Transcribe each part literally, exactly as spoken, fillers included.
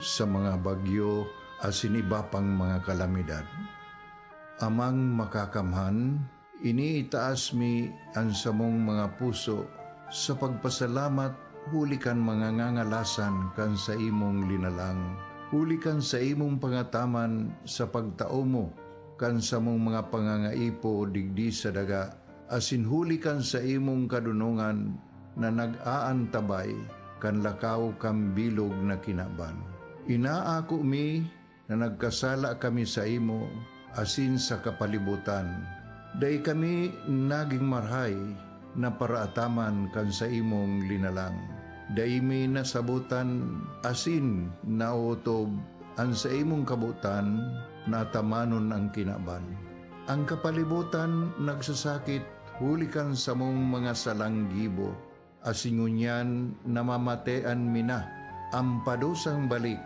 sa mga bagyo asin iba pang mga kalamidad. Amang Makakamhan, iniitaas mi an samong mga puso sa pagpasalamat huli kan mga ngangalasan kan saimong linalang, huli kan saimong pangataman sa pagtao mo kan samong mga pangangaipo digdi sa daga, asin huli kan saimong kadonongan na nag-aantabay kan lakaw kan bilog na kinaban. Inaako mi na nagkasala kami saimo asin sa kapalibotan. Dai kami nagin marahay na paraataman kan saimong linalang. Dai mi nasabotan asin naotob an saimong kabotan na atamanon an kinaban. An kapalibotan nagsasakit huli kan samong mga salang gibo, asin ngunyan namamatean mi na an padusang balik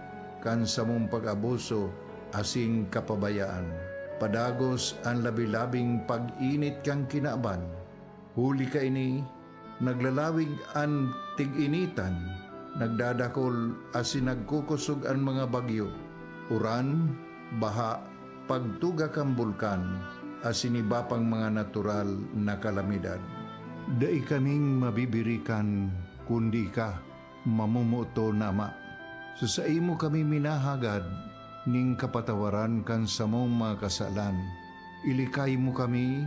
kan samong pag-abuso asin kapabayaan. Padagos an labi-labing pag-init kan kinaban. Huli kaini, naglalawig an tig-initan, nagdadakol asin nagkukosog an mga bagyo, uran, baha, pagtuga kan bulkan, asin iba pang mga natural na kalamidad. Dai kaming mabibirikan kundi ika, mamomoton na Ama. Sa saimo kami minahagad nin kapatawaran kan samong mga kasalan. Ilikay mo kami,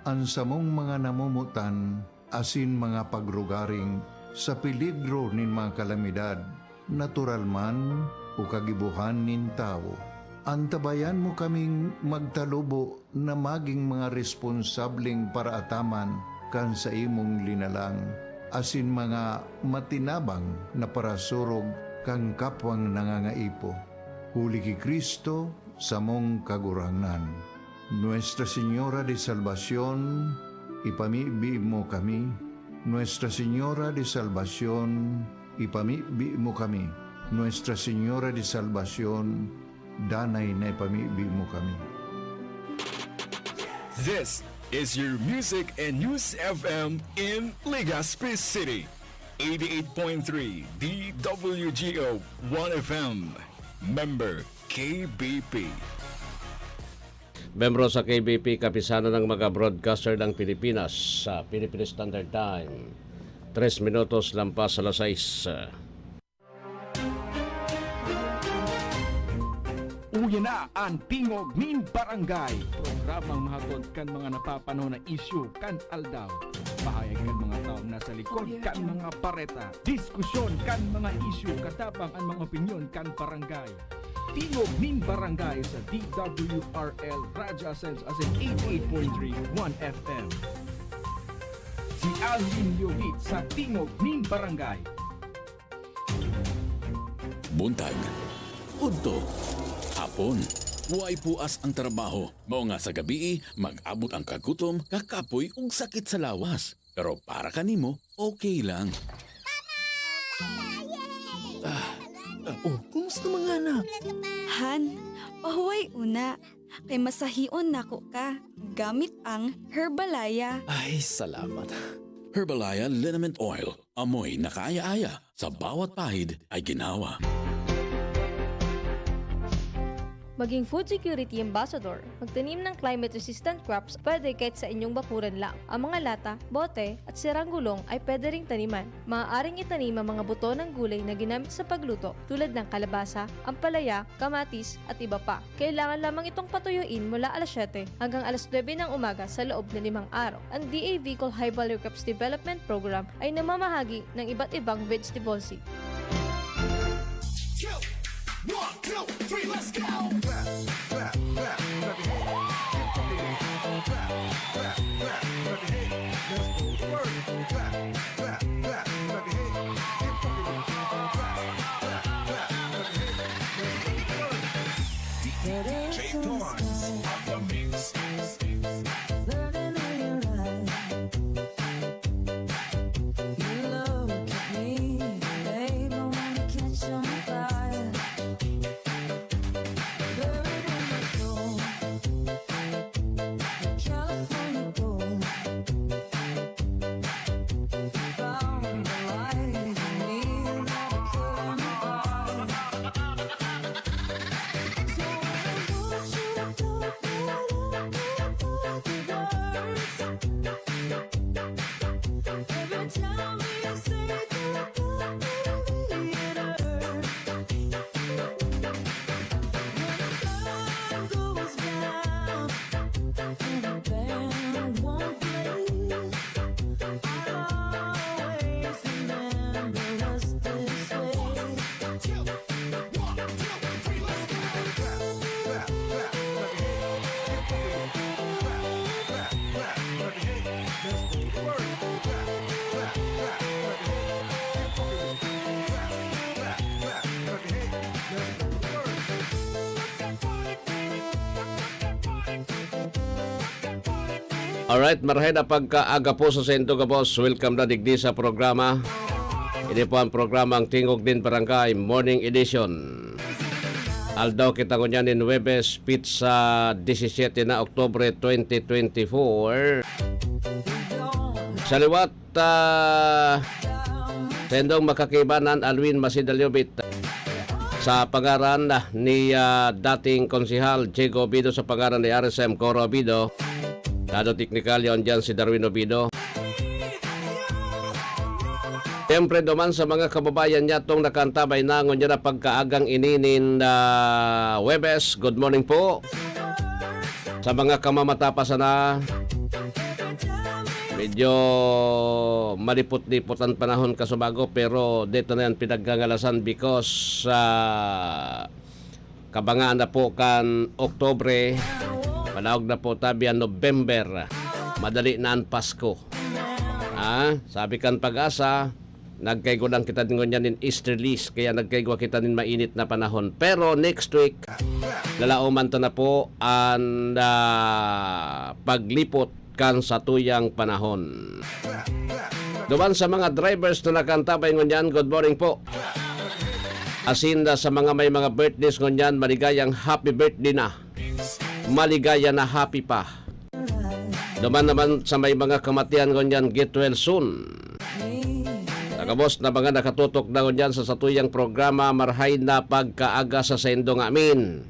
an samong mga namomotan, asin mga pagrugaring sa peligro nin mga kalamidad, natural man o kagibohan nin tawo. Antabayan mo kaming magtalubo na magin mga responsableng paraataman kan saimong linalang, asin mga matinabang na parasurog kan kapwang nangangaipo. Huli ki Cristo, samong Kagurangnan. Nuestra Señora de Salvacion, ipamibi mo kami. Nuestra Señora de Salvacion, ipamibi mo kami. Nuestra Señora de Salvacion, danay na ipamibi mo kami. This is your Music and News F M in Legazpi City. Eighty-eight point three D W G O One F M. Member K B P. Membro sa K B P, Kapisanan ng mga Broadcaster ng Pilipinas, sa Philippine Standard Time. Tres minutos lampas alas sais. Uya na an Tingog nin Barangay, programang mahatod kan mga napapanahon na isyu kan aldaw. Pahayag kan mga taong nasa likod kan mga bareta, diskusyon kan mga isyu, katabang an mga opinyon kan barangay. Tingog nin Barangay sa D W R L Radyo Asenso asin eighty-eight point three One F M. Si Alvin Leovit sa Tingog nin Barangay. Buntag, udto, hapon, way puas ang trabaho. Mao nga sa gabii, mag-abot ang kagutom, kakapoy ug sakit sa lawas. Pero para kanimo, okay lang. Ah, ah, oh, kumusta mga anak? Han, pahuway una. Kay masahion nako ka gamit ang Herbalaya. Ay, salamat. Herbalaya Liniment Oil. Amoy na kaaya-aya, sa bawat pahid ay ginhawa. Maging Food Security Ambassador. Magtanim ng climate-resistant crops pwede kahit sa inyong bakuran lang. Ang mga lata, bote, at sirang gulong ay pwede ring taniman. Maaaring itanim ang mga buto ng gulay na ginamit sa pagluto tulad ng kalabasa, ampalaya, kamatis, at iba pa. Kailangan lamang itong patuyuin mula alas siyete hanggang alas nuebe ng umaga sa loob na limang araw. Ang D A Bicol High Value Crops Development Program ay namamahagi ng iba't ibang vegetable seed. Alright, marhay na pagkaaga po sa saindo gabos. Welcome na digdi sa programa. Ini po ang programang Tingog nin Barangay Morning Edition. Aldaw kita ngunyan nin Huwebes, petsa disisete na Oktubre twenty twenty-four. Sa liwat, ah, saindong makakibanan, Alwin Masidaliobit. Sa pangaran ni, ah, dating Konsehal Diego Obido, sa pangaran ni R S M Coro Obido, Dado Teknikal, yaon diyan si Darwin Obido. Siyempre, duman sa mga kababayan niyatong nakaantabay na ngunyan na pagkaagang ini nin, ah, Huwebes, good morning po. Sa mga kamamata pa sana, medyo malipot-lipot ang panahon kasubago, pero dito na yan pinagkangalasan because, ah, kabangaan na po kan Oktubre, palaog na po tabi an November, madali na an Pasko. Ah, sabi kan Pag-asa, nagkaigwa lang kita ngunyan nin easterlies, kaya nagkaigwa kita nin mainit na panahon. Pero next week, lalaoman ta na po an, ah, paglipot kan satuyang panahon. Duman sa mga drivers na nakaantabay ngunyan, good morning po. Asin sa mga may mga birthdays ngunyan, maligayang happy birthday na. Maligaya na happy pa. Duman naman sa may mga kamatian ngunyan, get well soon. Sa gabos na mga nakatutok na ngunyan sa satuyang programa, marhay na pagkaaga sa saindo ngamin.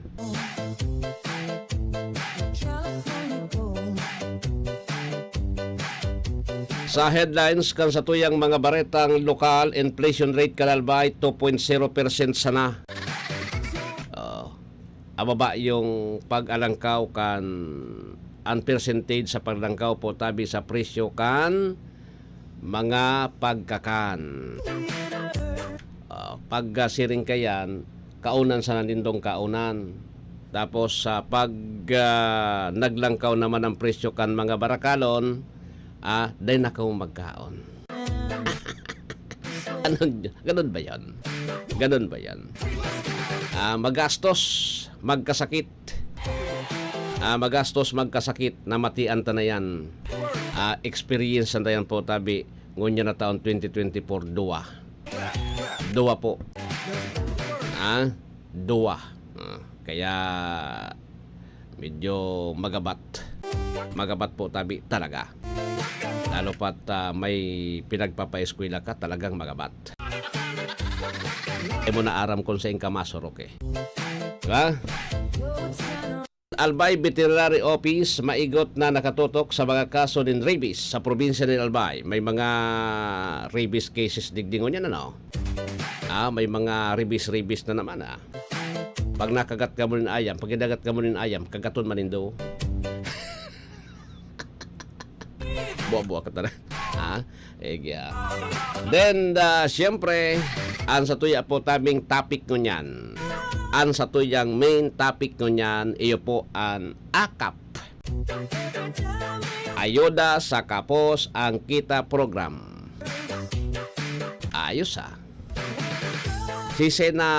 Sa headlines kan satuyang mga baretang lokal, inflation rate kan Albay, two point zero percent sana. Oh, ababa yung pag-alangkaw kan, ang percentage sa paglangkaw po tabi sa presyo kan mga pagkakan. Ah, pag, ah, siring kayan, kaunan sana nindong kaunan. Tapos, ah, pag, ah, naglangkaw naman ang presyo kan mga barakalon, ah, dai na kamo magkaon. Ganun, ganun ba yan? Ganun ba yan? Ah, magastos, magkasakit. Ah, magastos, magkasakit, namatian ta na yan. Ah, experience ta yan po, tabi. Ngunyan na taon twenty twenty-four, duwa. Duwa po. Ah, duwa. Ah, kaya medyo magabat. Magabat po tabi talaga. Lalo pat, ah, may pinagpapaeskwela ka, talagang magabat. Di mo na aram kung saan ka masurok eh. Diba? Albay Veterinary Office, maigot na nakatutok sa mga kaso nin rabies sa probinsya nin Albay. May mga rabies cases digdi ngunyan, ano? Ah, may mga rabies-rabies na naman, ah. Pag nakagat ka mo nin ayam, pag kinagat ka mo nin ayam, kagaton man nindo. Buwa-buwa ka talaga. Ha? Egya. Then, ah, siyempre, ang satuya po tabing topic ngunyan. Ang satuyang main topic ngunyan, iyo po ang akap. Ayuda sa Kapos ang Kita Program. Ayos, ah. Sisena,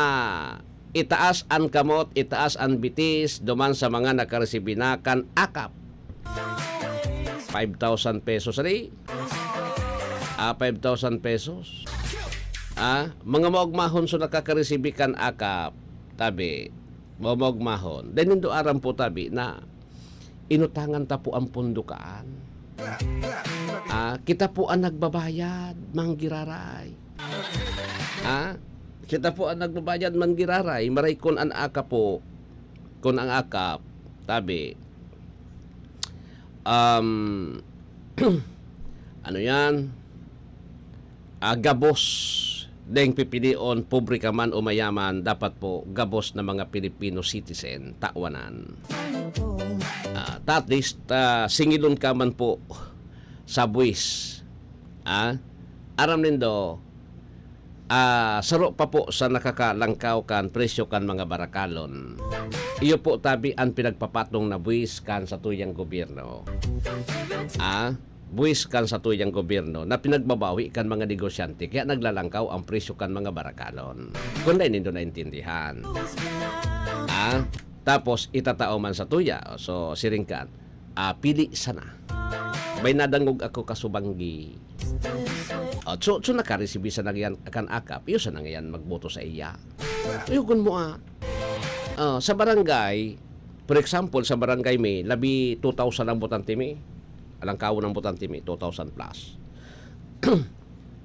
itaas an kamot, itaas an bitis duman sa mga nakaresibi na kan akap. Five thousand pesos, ali? Ah, five thousand pesos. Ah, mga maogmahon so nakakaresibi kan akap, tabi, mga maogmahon. Dai nindo aram po, tabi, na inutangan ta po ang pondo kaan. Ah, kita po ang nagbabayad, manggiraray. Ah, kita po ang nagbabayad, manggiraray. Maray kun an akap po, kun ang akap, tabi, um, ano yan? Ah, gabos deng pipilion, pobre ka man o mayaman, dapat po gabos na mga Filipino citizen, tawanan. Ah, ta at least, ah, singilon ka man po sa buwis. Ah, aram nindo, ah, saro pa po sa nakakalangkaw kan presyo kan mga barakalon. Iyo po tabi an pinagpapatong na buwis kan satuyang gobyerno. Ah, buwis kan satuyang gobyerno na pinagbabawi kan mga negosyante, kaya naglalangkaw ang presyo kan mga barakalon. Kung dai nindo naintindihan. Ah, tapos itatao man satuya. So, siring kan, ah, pili sana. May nadangog ako kasubanggi. Ah, so, so nakaresibi sa nangayan kan akap, iyo sa nangayan magboto sa iya. Uyugon mo, ah. Ah, sa barangay, for example, sa barangay mi, labi two thousand ang botante mi. Alangkawon ang botante mi, two thousand plus.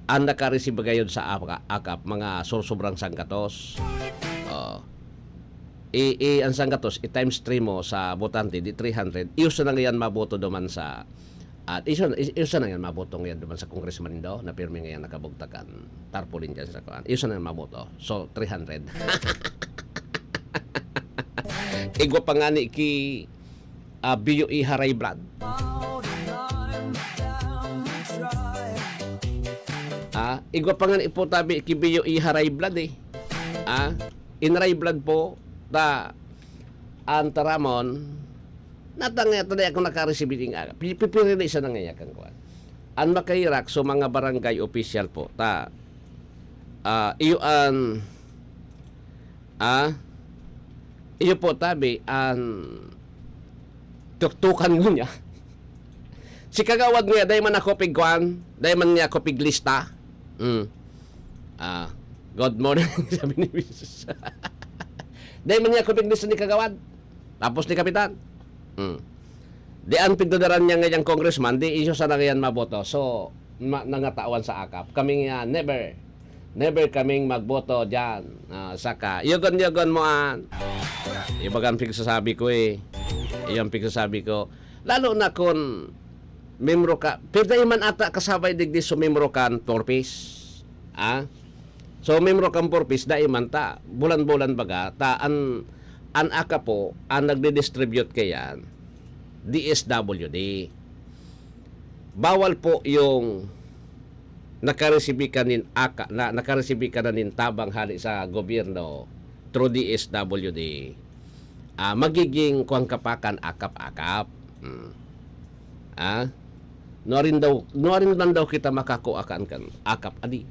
Ang nakareceive gayod sa aka-, akap, mga sursobrang sanggatos. Oh. I, i, ang sanggatos, i-times three mo sa botante, di three hundred. Iyo sa nangayan maboto duman sa, at iyo sa, iyo sa nangayan maboto ngayon duman sa congressman nindo, na pirmi ngayon nakabugtakan. Tarpaulin dyan sa kuan. Iyo sa nangayan maboto. So, three hundred. Igwa pa nga ni ki, ah, B U E Haray Blood. Ah, igwa pa nga ni po tabi ki B U E Haray Blood eh. Ah, in Haray Blood po, ta, ang taramon, natangay, tanay ako nakareceive ning aga. Pi-, pipirili sa nangayakan ko. Ang makahirak, so mga barangay official po, ta, ah, iyo an, ah, iyo po tabi, an tuktukan mo niya. Si Kagawad niya, dahil man ako pigkuan, dahil man niya ako piglista. Mm. Ah, good morning, sabi ni Misis. Dahil man niya ako piglista ni Kagawad. Tapos ni Kapitan. Mm. Di ang pigdadaran niya ngayang congressman, di iso sana ngayon maboto. So, ma-, nangatawan sa akap. Kami nga, never. Never kaming magboto dyan. Ah, saka, yugon-yugon mo an. Iba ang pigsasabi ko eh. Iyan pigsasabi ko. Lalo na kung membro ka, pero dai man ata kasabay digdi sumembro kan Four Ps. Ah? So, membro kan Four Ps, dai man ta. Bulan-bulan baga, ta an, an aka po, ang nagdidistribute kayan, D S W D. Bawal po yung nakaresibi ka nin aka, na, nakaresibi ka na nin tabang hali sa gobyerno through D S W D. Ah, magiging kuwan ka pa kan akap-akap. Hmm. Ah? Nuarin daw, nuarin man daw kita makakua kan, kan akap, adi.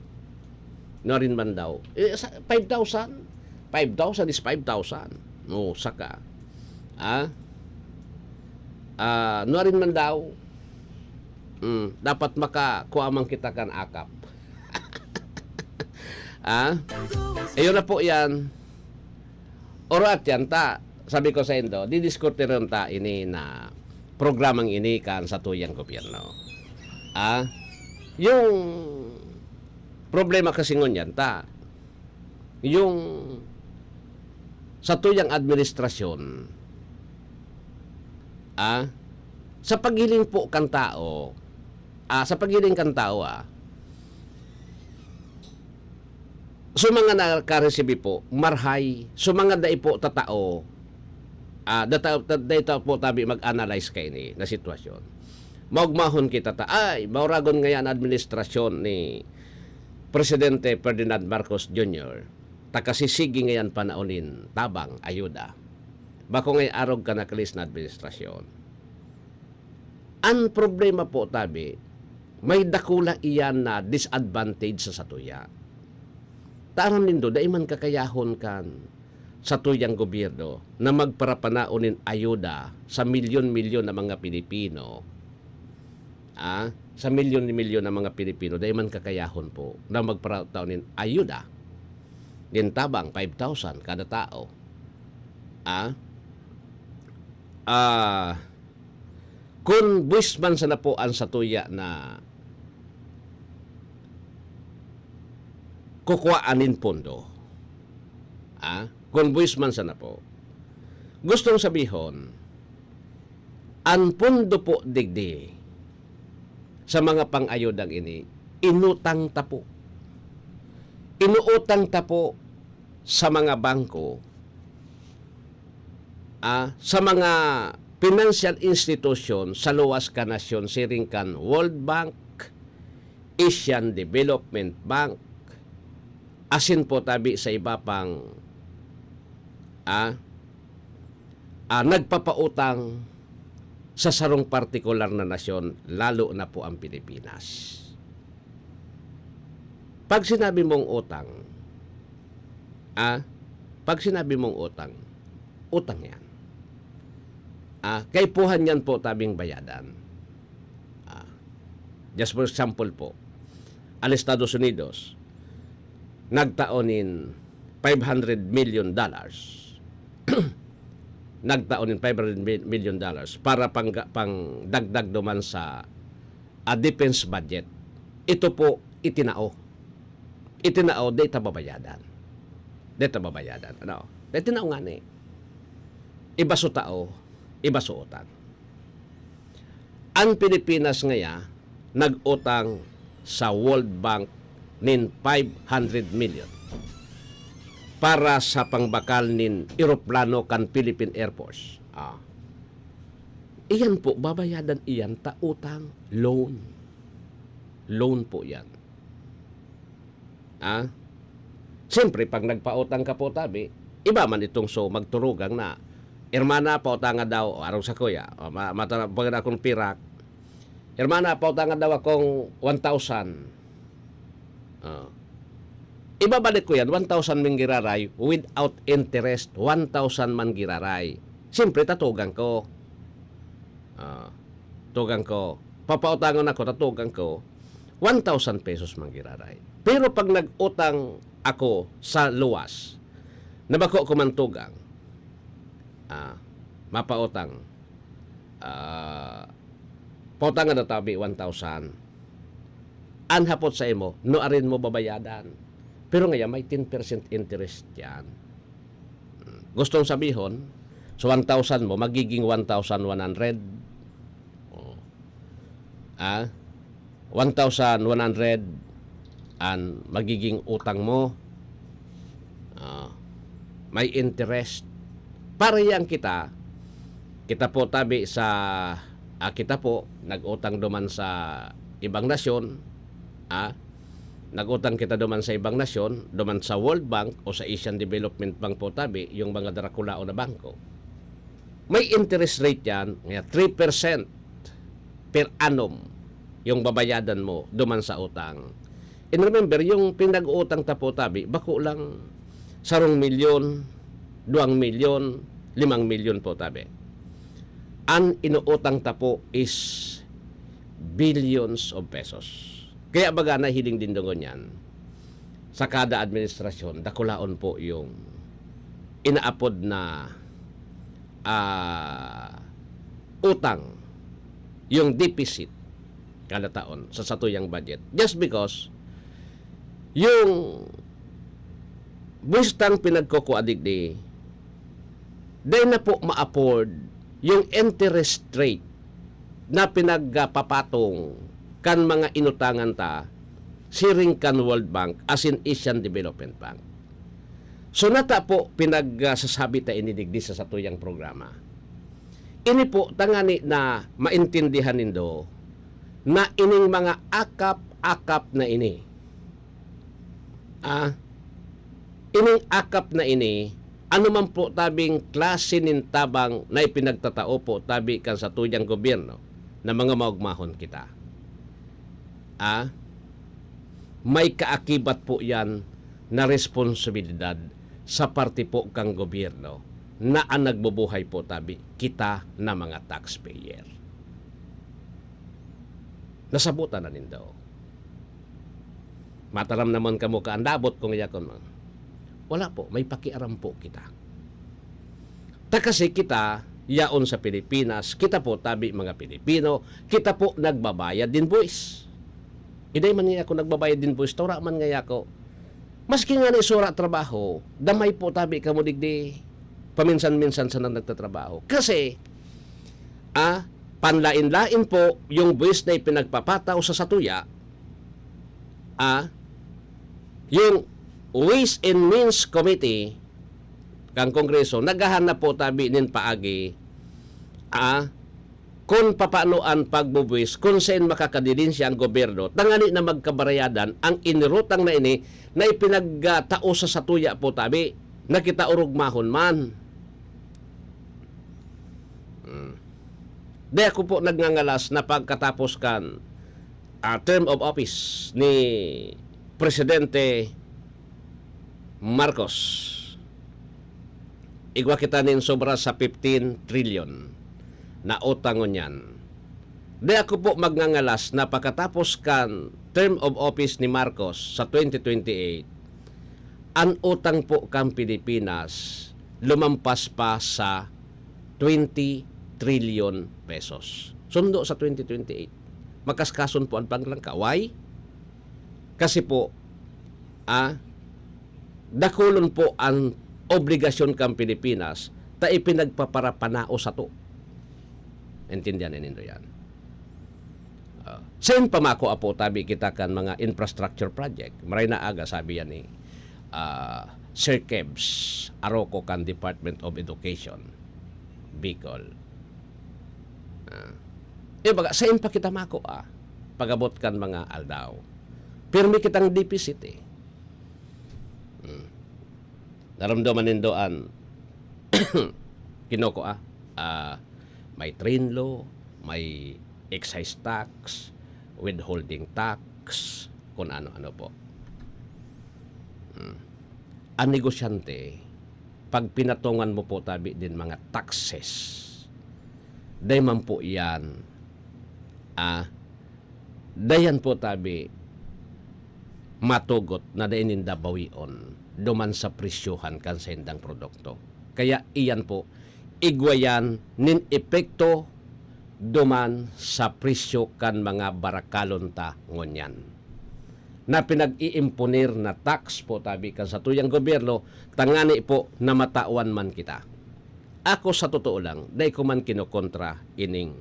Nuarin man daw. Eh, sa, five thousand? Five thousand is five thousand. No, saka. Ah? Ah, nuarin man daw. Hmm, dapat makakua man kita kan akap. Ah? Ayun na po yan. Orat yan ta, sabi ko sa indo, didiskuti rin ta ini na programang ini kan sa tuyang gobyerno. Ah? Yung problema kasi ngunyan ta, yung sa tuyang administrasyon, ah, sa paghiling po kan tao, ah, sa paghiling kan tao, ah, so mga nakaresibi po, marhay, so mga dai po tatao, ah, data, da-, dai ta po tabi mag-analyze kaini na sitwasyon. Maugmahon kita ta, ay, mauragon ngayan administrasyon ni Presidente Ferdinand Marcos Junior, ta kasi sige ngayan panaon nin tabang, ayuda. Bako ngay arog ka na kalis na administrasyon. Ang problema po, tabi, may dakula iyan na disadvantage sa satuya. Taram nindo, dai man kakayahon kan satuyang gobyerno na magparapanaon nin ayuda sa milyon-milyon na mga Pilipino. Ah, sa milyon-milyon na mga Pilipino, dai man kakayahon po na magparapanaon nin ayuda. Nin tabang, five thousand kada tao. Ah, ah, Kun buwis man sana po an satuya na kukuwaan nin pondo, ah, kun buwis man sana po, gustong sabihon, an pondo po digdi sa mga pang-ayudang ini, inutang ta po. Inuutang ta po sa mga bangko, ah, sa mga financial institution sa luwas kan nasyon, siring kan World Bank, Asian Development Bank, asin po tabi sa iba pang, ah, ah, nagpapautang sa sarong partikular na nasyon, lalo na po ang Pilipinas. Pag sinabi mong utang, ah, pag sinabi mong utang, utang yan. Ah, kaipuhan yan po tabing bayadan. Ah, Just for example po, ang Estados Unidos, nagtao nin five hundred million dollars. Nagtao nin five hundred million dollars para pang, pangdagdag duman sa, ah, defense budget. Ito po, itinao. Itinao, di ta babayadan. Di ta babayadan. Ano? Di tinao nga ni. Iba so tao, iba so utang. Ang Pilipinas ngaya, nag-utang sa World Bank nin five hundred million para sa pangbakal nin eroplano kan Philippine Air Force. Ah. Iyan po, babayadan iyan ta utang, loan. Loan po yan. Ah? Siyempre, pag nagpautang ka po, tabi, iba man itong so magturugang na, "Hermana, pautanga daw," o arog sa kuya, o ma-, mata-, pag akong pirak, "Hermana, pautanga daw akong one thousand." Ah. Ibabalik ko yan, one thousand ming giraray without interest, one thousand man giraray. Siyempre, tatugang ko. Ah, tugang ko. Papautangon ako, tatugang ko, one thousand pesos man giraray. Pero pag nag-utang ako sa luwas, na bako ko man tugang, ah, mapautang, ah, pautangan na tabi one thousand. An hapot sa imo, no arin mo babayadan. Pero ngaya, may ten percent interest yan. Hmm. Gustong sabihon, sa one thousand mo, magiging one thousand one hundred. Oh. Ah, one thousand one hundred an magiging utang mo. Ah, may interest. Parehang kita, kita po tabi sa, ah, kita po nag-utang duman sa ibang nasyon, ah, nag-utang kita duman sa ibang nasyon, duman sa World Bank o sa Asian Development Bank po tabi, yung mga darakulaon na bangko. May interest rate yan, nga three percent per annum yung babayadan mo duman sa utang. And remember, yung pinag-uutang ta po tabi, bako lang sarong milyon, duwang milyon, limang milyon po tabi. An inuutang ta po is billions of pesos. Kaya baga nahiling din dungon yan, sa kada administrasyon, dakulaon po yung inaapod na, ah, utang, yung deficit kada taon sa satuyang budget. Just because yung buwis tang pinagkukua digdi, dai na po ma-afford yung interest rate na pinagpapatong kan mga inutangan ta siring kan World Bank asin Asian Development Bank. So, nata po pinagsasabi ta ini digdi sa satuyang programa. Ini po tangani na maintindihan nindo na ining mga akap-akap na ini, ah, ining akap na ini, ano man po tabing klase nin tabang na ipinagtatao po tabi kan satuyang gobyerno na mga maogmahon kita. Ah, may kaakibat po yan na responsibilidad sa parte po kang gobyerno na ang nagbubuhay po tabi kita na mga taxpayer. Nasabutan na nindo. Mataram naman kamo ka andabot kung yakon mo. Wala po, may pakiaram po kita. Ta kasi kita, yaon sa Pilipinas, kita po tabi mga Pilipino, kita po nagbabayad din buwis. Iday man nga ako nagbabayad din buwis, tora man nga ako. Maski nga ni sura trabaho, damay po tabi kamo digdi, paminsan-minsan sa nagtatrabaho. Kasi, ah, panlain-lain po yung buwis na ipinagpapataw sa satuya, ah, yung Ways and Means Committee kan Kongreso, naghahanap po tabi nin paagi, ah, kun papano an pagbubuwis, kun saen makakadilin siya ang gobyerno, tangani na magkabarayadan ang inirutang na ini na ipinagtao sa satuya po tabi, na kita orogmahon man. Hmm. Di ako po nagngangalas na pagkatapos kan, ah, term of office ni Presidente Marcos, igwa kita nin sobra sa fifteen trillion na utang ngunyan. Di ako po magngangalas na pakatapos kan term of office ni Marcos sa twenty twenty-eight, an utang po kan Pilipinas lumampas pa sa twenty trillion pesos. Sundo sa twenty twenty-eight, makaskason po an paglangka. Why? Kasi po, ah, dakulon po an obligasyon kan Pilipinas ta ipinagpaparapanao sato. Intindihan nindo yan. Ah, saen pa makua po tabi kita kan mga infrastructure project? Maray na aga, sabi yan ni, ah, Sir Kebs Aroco kan Department of Education, Bicol. Ah, eh, baga, saen pa kita makua? Pag-abot kan mga aldaw, pirmi kitang deficit, eh. Hmm. Naramdaman nindo an kinukua, ah, may train law, may excise tax, withholding tax, kun ano-ano po. Hmm. An negosyante, pag pinatungan mo po tabi nin mga taxes, dai man po yan, ah, dayan po tabi matugot na dai ninda bawion duman sa presyohan kan saindang produkto. Kaya iyan po, igwa yan nin epekto duman sa presyo kan mga barakalon ta ngunyan, na pinag-iimponer na tax po tabi kan satuyang gobyerno, tangani po na matawan man kita. Ako, sa totoo lang, dai ko man kinokontra ining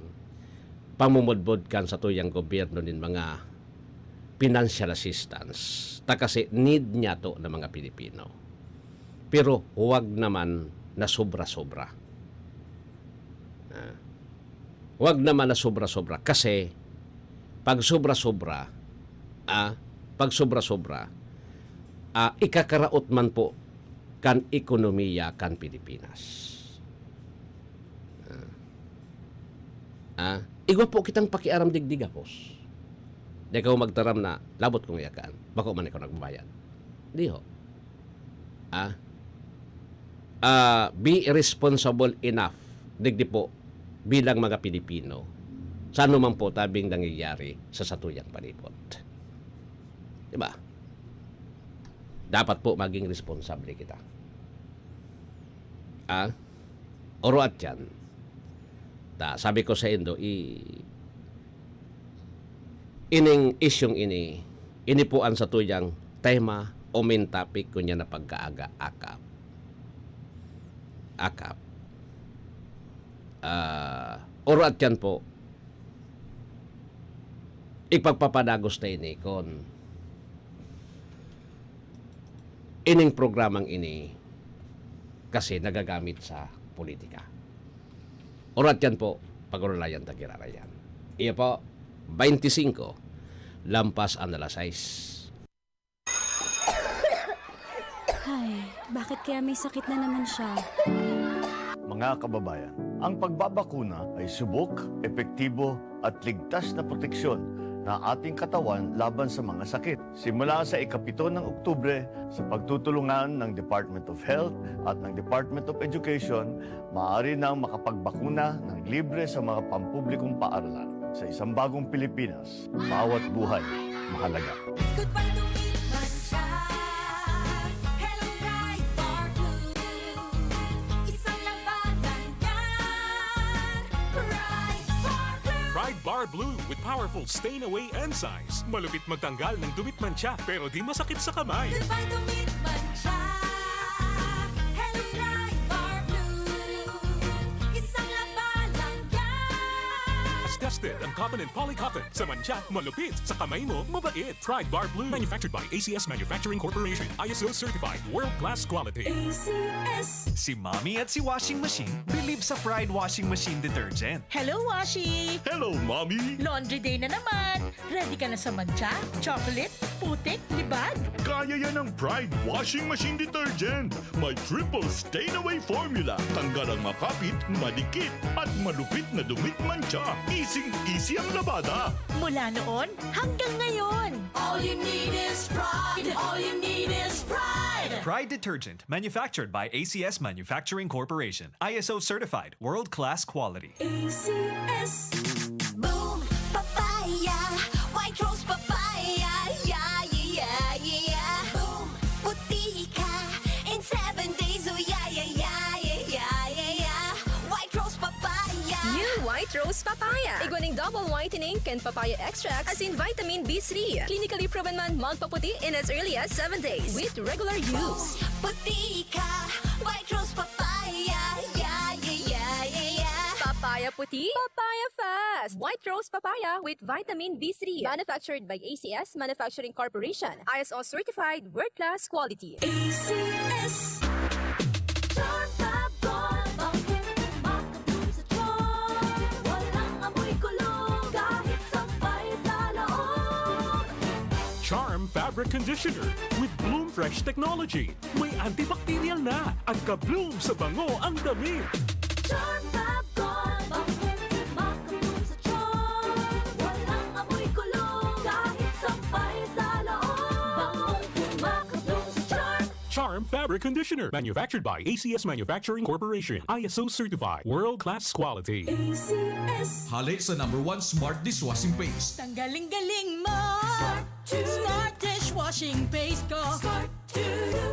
pamumudbod kan satuyang gobyerno nin mga financial assistance, ta kasi need niyato na mga Pilipino. Pero huwag naman na sobra-sobra. Ah, huwag naman na sobra-sobra, kasi pag sobra-sobra, ah, pag sobra-sobra, ah, ikakaraot man po kan ekonomiya kan Pilipinas. Ah. Ah, igwa po kitang pakiaram digdi gabos. Di kayo magtaram na, "Labot kong iyakaan, bako man ikaw nagbabayad." Di ho. Ah, ah, be responsible enough, digdi po, bilang mga Pilipino, sa anuman po tabing nangyayari sa satuyang palibot. Di ba? Dapat po maging responsable kita. Ah? Oro at yan. Ta, sabi ko sa indo, i-, ining isyung ini, ini po an satuyang tema o main topic ko niya na pagkaaga, akap. Akap. Ah, oro at yan po, ipagpapadagos na ini kon ining programang ini kasi nagagamit sa politika. Orat yan po, pag-urulayan ta giraray yan. Iyo po, twenty-five, lampas an alas sais. Ay, bakit kaya may sakit na naman siya? Mga kababayan, ang pagbabakuna ay subok, epektibo at ligtas na proteksyon na ating katawan laban sa mga sakit. Simula sa ikapito ng Oktubre, sa pagtutulungan ng Department of Health at ng Department of Education, maaari nang makapagbakuna ng libre sa mga pampublikong paaralan. Sa isang bagong Pilipinas, bawat buhay mahalaga. Goodbye to meat mancha. Hello, Pride Bar Blue. Isang labanan yan. Pride Bar Blue. Pride Bar Blue with powerful stain away enzymes. Malupit magtanggal ng dumi at mantsa pero di masakit sa kamay. Goodbye to meat mancha. Hello, Pride Bar Blue. Isang labanan yan. Tested ang cotton and polycotton. Sa mantsa, malupit. Sa kamay mo, mabait. Pride Bar Blue. Manufactured by A C S Manufacturing Corporation. I S O certified. World class quality. A C S. Si Mommy at si Washing Machine believe sa Pride Washing Machine Detergent. Hello, Washi! Hello, Mommy! Laundry day na naman! Ready ka na sa mantsa, chocolate, putik, libag? Kaya yan ng Pride Washing Machine Detergent. May triple stain away formula. Tanggal ang makapit, madikit, at malupit na dumi at mantsa. Easing-easy ang labada. Mula noon hanggang ngayon! All you need is pride. All you need is pride. Pride Detergent, manufactured by A C S Manufacturing Corporation. I S O certified, world class quality. A C S. Boom. White Rose Papaya. Igwa ning double whitening kan papaya extract asin vitamin B three. Clinically proven man magpaputi in as early as seven days with regular use. Puti ka, White Rose Papaya. Yeah, yeah, yeah, yeah, yeah. Papaya puti, papaya fast. White Rose Papaya with vitamin B three. Manufactured by A C S Manufacturing Corporation. I S O certified, world-class quality. A C S. Charm Fab Gold, bangkong kumakabloom sa charm. Walang amoy kulog, kahit sampay sa loob. Charm Fabric Conditioner with Bloom Fresh Technology. May antibacterial na at ka-bloom sa bango ang damit. Charm Fab Gold, bangkong kumakabloom sa charm. Walang amoy kulog, kahit sampay sa loob. Bangkong kumakabloom sa charm. Charm Fabric Conditioner, manufactured by A C S Manufacturing Corporation, I S O certified, world-class quality. A C S. Hale sa number one smart dishwashing paste. Tanggaling-galing mo. Smart to. Smart dishwashing paste ko. Smart to.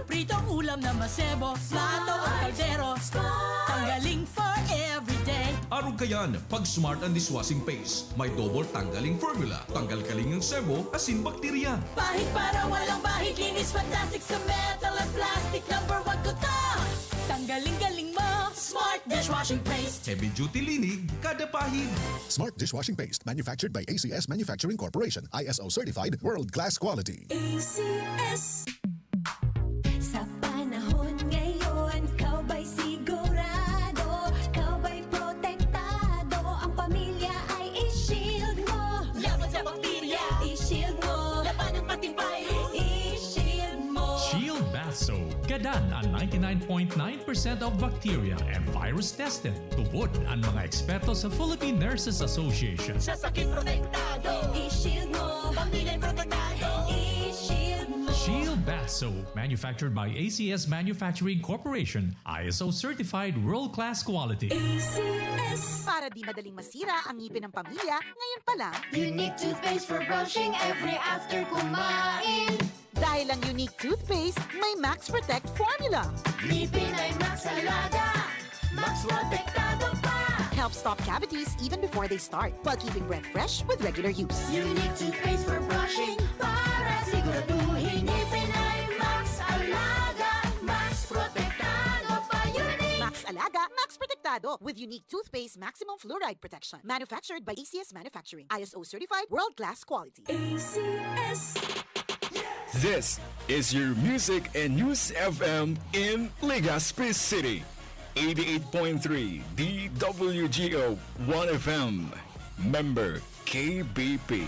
Pritong ulam na masebo, plato o kaldero. Smart. Tanggaling for everyday. Arog kayan, pag smart ang dishwashing paste. May double tanggaling formula. Tanggal kaling ang sebo, asin bakterya. Pahid para walang bahid, linis fantastic sa metal at plastic. Number one ko to. Tanggaling-galing mo. Smart dishwashing paste. Heavy duty linig, kada pahid. Smart dishwashing paste, manufactured by A C S Manufacturing Corporation, I S O certified, world-class quality. A C S. Sa panahon ngayon, ikaw ba'y sigurado? Ikaw ba'y protektado? Ang pamilya ay i-shield mo. Laban sa bakterya. I-shield mo. Labanan pati virus. I-shield mo. Shield Bath Soap. Gadan an ninety-nine point nine percent of bacteria and virus tested. Tubod an mga eksperto sa Philippine Nurses Association. Sa sakit protektado. I-shield mo. Pamilya protektado. I-shield mo. Shield Bath Soap, manufactured by A C S Manufacturing Corporation, I S O certified, world-class quality. A C S. Para di madaling masira ang ngipin ng pamilya, ngayon pa lang. Unique toothpaste for brushing every after kumain. Dahil ang Unique Toothpaste may Max Protect Formula. Ngipin ay Max Alaga, Max Protektado pa. Helps stop cavities even before they start, while keeping breath fresh with regular use. Unique toothpaste for brushing para siguraduhin ngipin ay Max Alaga, Max Protektado pa. Unique. Max Alaga, Max Protektado with Unique Toothpaste Maximum Fluoride Protection. Manufactured by A C S Manufacturing. I S O certified, world-class quality. A C S. This is your Music and News F M in Legazpi City. Eighty-eight point three D W G O One F M. Member K B P.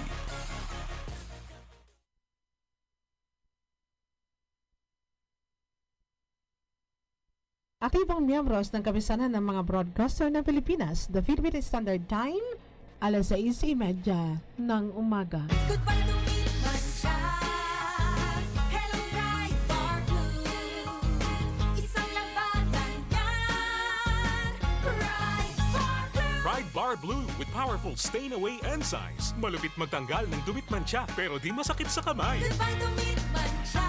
Aktibong miyembros ng Kapisanan ng mga Broadcaster ng Pilipinas, the Philippine Standard Time, alas sais y media ng umaga. Goodbye to Meat Mancha. Hello, Pride Bar Blue. Isang labanan yan. Pride Bar Blue. Pride Bar Blue with powerful stain away enzymes. Malupit magtanggal ng dumi't mantsa, pero di masakit sa kamay. Goodbye to Meat Mancha.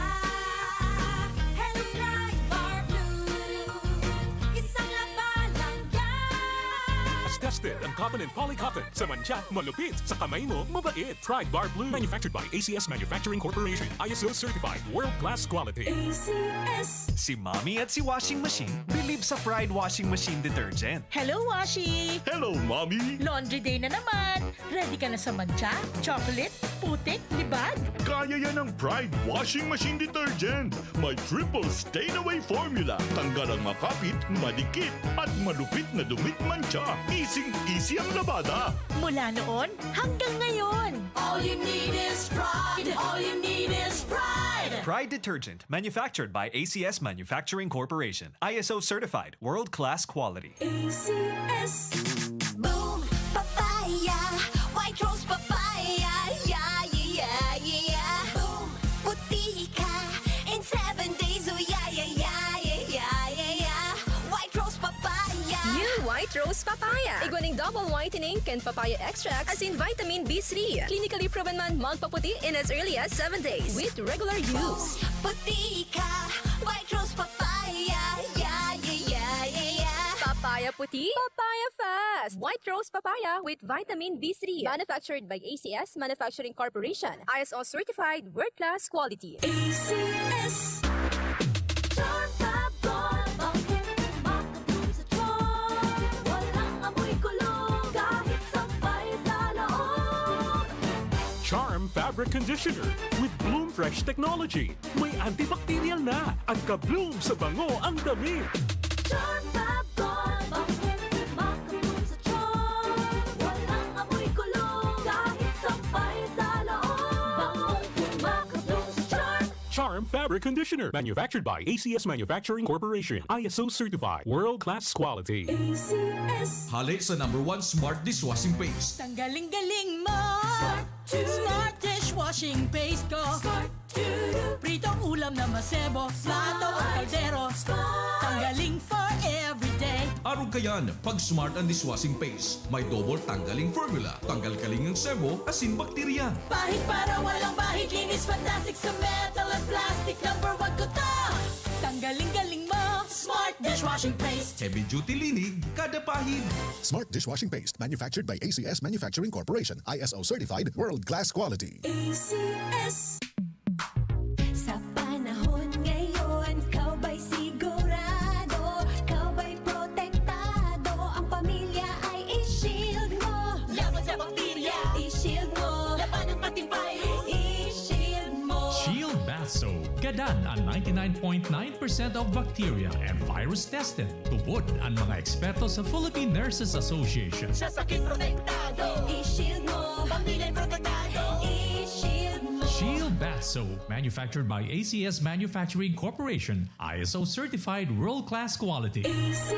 Hello, Pride Bar Blue. Isang labanan yan. Tested ang cotton and poly cotton. Sa mantsa, malupit. Sa kamay mo, mabait. Pride Bar Blue. Manufactured by A C S Manufacturing Corporation. I S O certified. World class quality. A C S. Si Mommy at si Washing Machine believe sa Pride Washing Machine Detergent. Hello, Washi! Hello, Mommy! Laundry day na naman! Ready ka na sa mantsa, chocolate, putik, libag? Kaya yan ng Pride Washing Machine Detergent. May triple stain away formula. Tanggal ang makapit, madikit, at malupit na dumi't mantsa. Easing-easy ang labada. Mula noon hanggang ngayon. All you need is Pride. All you need is Pride. Pride Detergent, manufactured by A C S Manufacturing Corporation. I S O certified, world-class quality. A C S. Boom, papaya, white rose papaya, yeah, yeah, yeah, yeah, yeah. Boom, puti ka in seven days, oh, yeah, yeah, yeah, yeah, yeah, yeah. White rose papaya. New White Rose Papaya. Igwa ning double whitening kan papaya extract, asin vitamin B three. Clinically proven man magpaputi in as early as seven days with regular use. Boom, puti ka, white rose papaya, yeah, yeah, yeah, yeah, yeah. Papaya Puti, Papaya Fest! White Rose Papaya with Vitamin B three. Manufactured by A C S Manufacturing Corporation. I S O certified, world-class quality. A C S. Charm Fab Gold, bangkong kumakabloom sa charm. Walang amoy kulog, kahit sampay sa loob. Charm Fabric Conditioner with Bloom Fresh Technology. May antibacterial na at ka-bloom sa bango ang damit. Charm Fab Gold, bangkong kumakabloom sa charm. Walang amoy kulog, kahit sampay sa loob. Bangkong kumakabloom sa charm. Charm Fabric Conditioner, manufactured by A C S Manufacturing Corporation, I S O certified, world-class quality. A C S. Hale sa number one smart dishwashing paste. Tanggaling-galing mo! Smart dishwashing paste ko. Pritong ulam na masebo, plato o kaldero. Tanggaling for everyday. Arog kayan, pag Smart ang dishwashing paste. May double tanggaling formula. Tanggal-galing ang sebo, asin bakterya. Pahid para walang bahid, linis fantastic sa metal at plastic. Number one ko to! Tanggaling-galing mo, Smart dishwashing paste. Heavy duty linig, kada pahid. Smart dishwashing paste, manufactured by A C S Manufacturing Corporation, I S O certified, world-class quality. A C S. Sa panahon ngayon, ikaw ba'y sigurado? Ikaw ba'y protektado? Ang pamilya ay i-shield mo. Laban sa bakterya, i-shield mo. Labanan pati virus, i-shield mo. Shield Bath Soap. Gadan an ninety-nine point nine percent of bacteria and virus tested. Tubod an mga eksperto sa Philippine Nurses Association. Sa sakit protektado, i-shield mo. Pamilya protektado, i-shield mo. Shield Bath Soap, manufactured by A C S Manufacturing Corporation, I S O certified, world-class quality. A C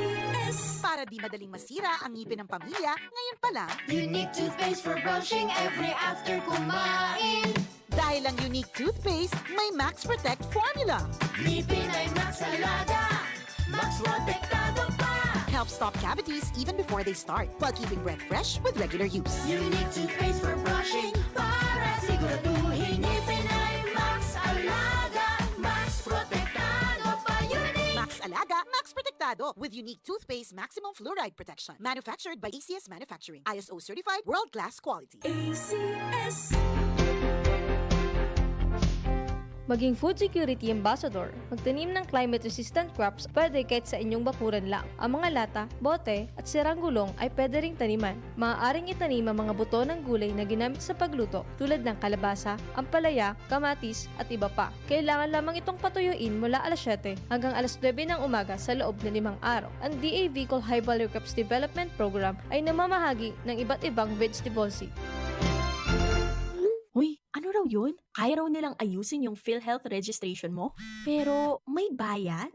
S. Para di madaling masira ang ngipin ng pamilya, ngayon pa lang. Unique toothpaste for brushing every after kumain. Dahil ang Unique Toothpaste may Max Protect Formula. Ngipin ay Max Alaga, Max Protektado pa. Help stop cavities even before they start, while keeping breath fresh with regular use. Unique Toothpaste for brushing, para siguraduhin ngipin ay Max Alaga, Max Protektado pa. Unique. Max Alaga, Max Protektado, with Unique Toothpaste Maximum Fluoride Protection. Manufactured by A C S Manufacturing. I S O certified, world-class quality. A C S. Maging food security ambassador. Magtanim ng climate-resistant crops, pwede kahit sa inyong bakuran lang. Ang mga lata, bote, at sirang gulong ay pwede ring taniman. Maaaring itanim ang mga buto ng gulay na ginamit sa pagluto, tulad ng kalabasa, ampalaya, kamatis, at iba pa. Kailangan lamang itong patuyuin mula alas siyete hanggang alas nuebe ng umaga sa loob na limang araw. Ang D A Bicol High Value Crops Development Program ay namamahagi ng iba't ibang vegetable seed. Uy, ano raw yun? Kaya raw nilang ayusin yung PhilHealth registration mo? Pero may bayad?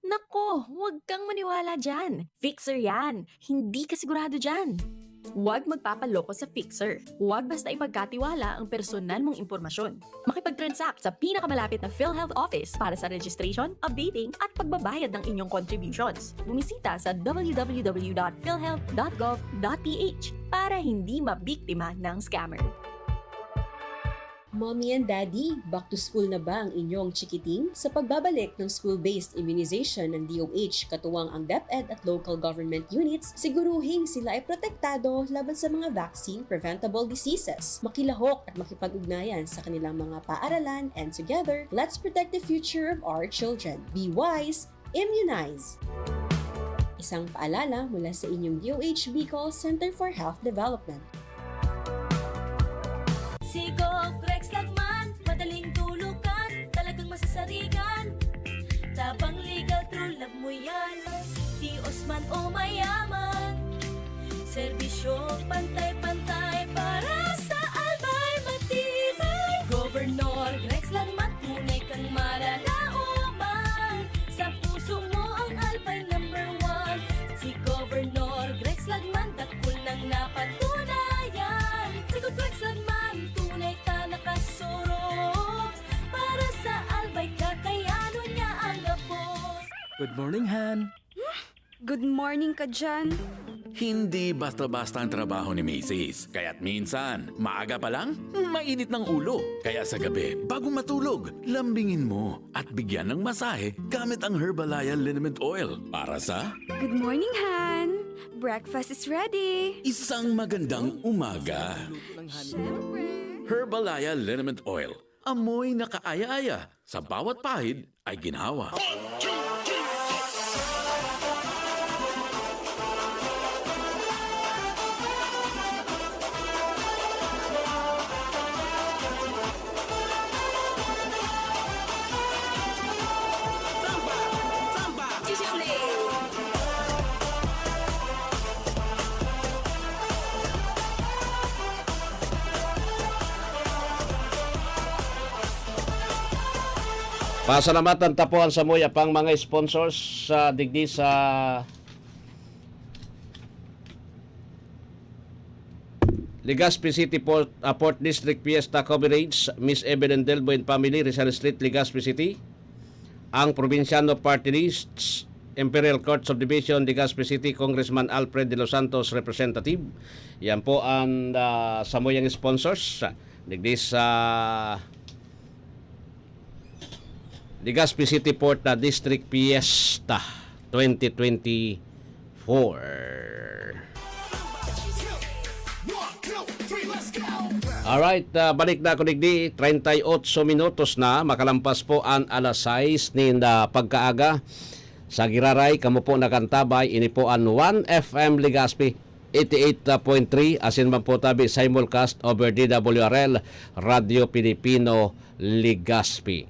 Nako, huwag kang maniwala dyan. Fixer yan. Hindi ka sigurado dyan. Huwag magpapaloko sa Fixer. Huwag basta ipagkatiwala ang personal mong impormasyon. Makipag-transact sa pinakamalapit na PhilHealth office para sa registration, updating, at pagbabayad ng inyong contributions. Bumisita sa w w w dot philhealth dot gov dot p h para hindi mabiktima ng scammer. Mommy and Daddy, back to school na ba ang inyong chikiting? Sa pagbabalik ng school-based immunization ng D O H, katuwang ang DepEd at local government units, siguruhing sila ay protektado laban sa mga vaccine-preventable diseases. Makilahok at makipag-ugnayan sa kanilang mga paaralan, and together, let's protect the future of our children. Be wise, immunize! Isang paalala mula sa inyong D O H Bicol Center for Health Development. Si Gov Rex Lagman, madaling tulukan, talagang masasarigan. Tabang, legal, true love mo yan. Tios man o mayaman, serbisyo pantay-pantay para sa Albay matibay. Governor Rex Lagman, tunay kang maranaoman. Sa puso mo ang Albay number one. Si Governor Rex Lagman, dakul nang napatunayan. Si Gov Rex Lagman, tunay ta nakasurog. Para sa Albay, kakayanon niya ang gabos. Good morning, Han. Good morning ka dyan. Hindi basta-basta ang trabaho ni misis. Kaya't minsan, maaga pa lang, mainit ng ulo. Kaya sa gabi, bago matulog, lambingin mo at bigyan ng masahe gamit ang Herbalaya Liniment Oil para sa Good morning, Han! Breakfast is ready! Isang magandang umaga. Siyempre! Herbalaya Liniment Oil. Amoy na kaaya-aya. Sa bawat pahid ay ginhawa. Pasalamatan ta po an samuya pang mga sponsors sa digdi sa Legazpi City Port, ah, Port District Fiesta Coverage, Miss Evelyn Delbo and family, Rizal Street, Legazpi City. Ang Probinsyano Party List, Imperial Court Subdivision, Legazpi City, Congressman Alfred De Los Santos, Representative. Yan po ang, ah, samuyang sponsors. Digdi sa Legazpi City Port na District Fiesta twenty twenty-four. Alright, ah, balik na ako digdi. Treinta y ocho minutos na, makalampas po an alas sais nin, ah, pagkaaga. Sa giraray, kamo po nakantabay, ini po an One F M Legazpi, eighty-eight point three, asin man po tabi simulcast over D W R L, Radyo Pilipino, Legazpi.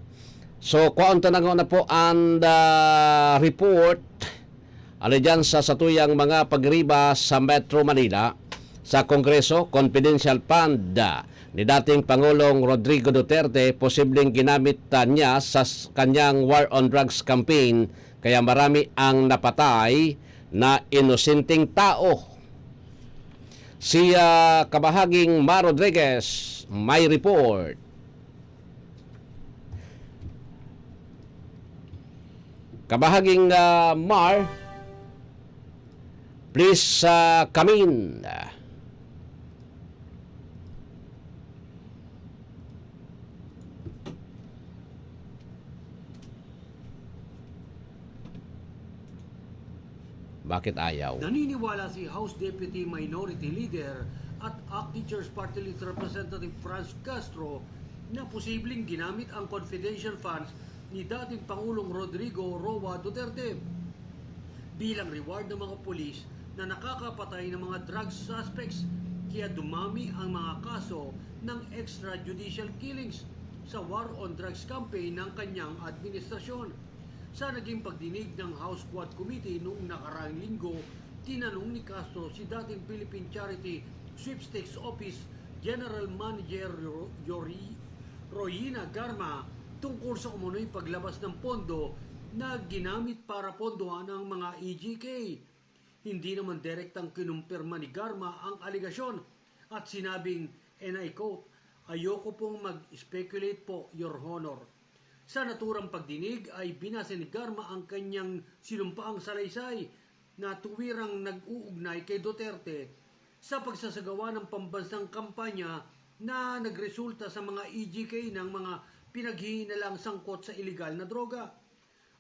So, kwaon ta na ngona po an, ah, report, alidyan sa satuyang mga pagriba sa Metro Manila, sa Kongreso, confidential fund, ah, ni dating Pangulong Rodrigo Duterte, posibleng ginamit, ah, niya sa s-, kanyang war on drugs campaign, kaya marami ang napatay na inosenteng tao. Si, ah, Kabahaging Mar Rodriguez may report. Kabahaging, ah, Mar, please, ah, come in. Bakit ayaw? Naniniwala si House Deputy Minority Leader at ACT-Teachers Party List Representative Franz Castro na posibleng ginamit ang confidential funds ni dating Pangulong Rodrigo Roa Duterte bilang reward ng mga pulis na nakakapatay ng mga drug suspects, kaya dumami ang mga kaso ng extrajudicial killings sa war on drugs campaign ng kanyang administrasyon. Sa naging pagdinig ng House Quad Committee noong nakaraang linggo, tinanong ni Castro si dating Philippine Charity Sweepstakes Office General Manager Ro-, Yori-, Royina Garma tungkol sa umano'y paglabas ng pondo na ginamit para pondohan ang mga E G K. Hindi naman direktang kinumpirma ni Garma ang alegasyon at sinabing, and I quote, "Ayoko pong mag-speculate po, Your Honor." Sa naturang pagdinig ay binase ni Garma ang kanyang sinumpaang salaysay na tuwirang nag-uugnay kay Duterte sa pagsasagawa ng pambansang kampanya na nagresulta sa mga E G K ng mga pinaghihinalang sangkot sa iligal na droga.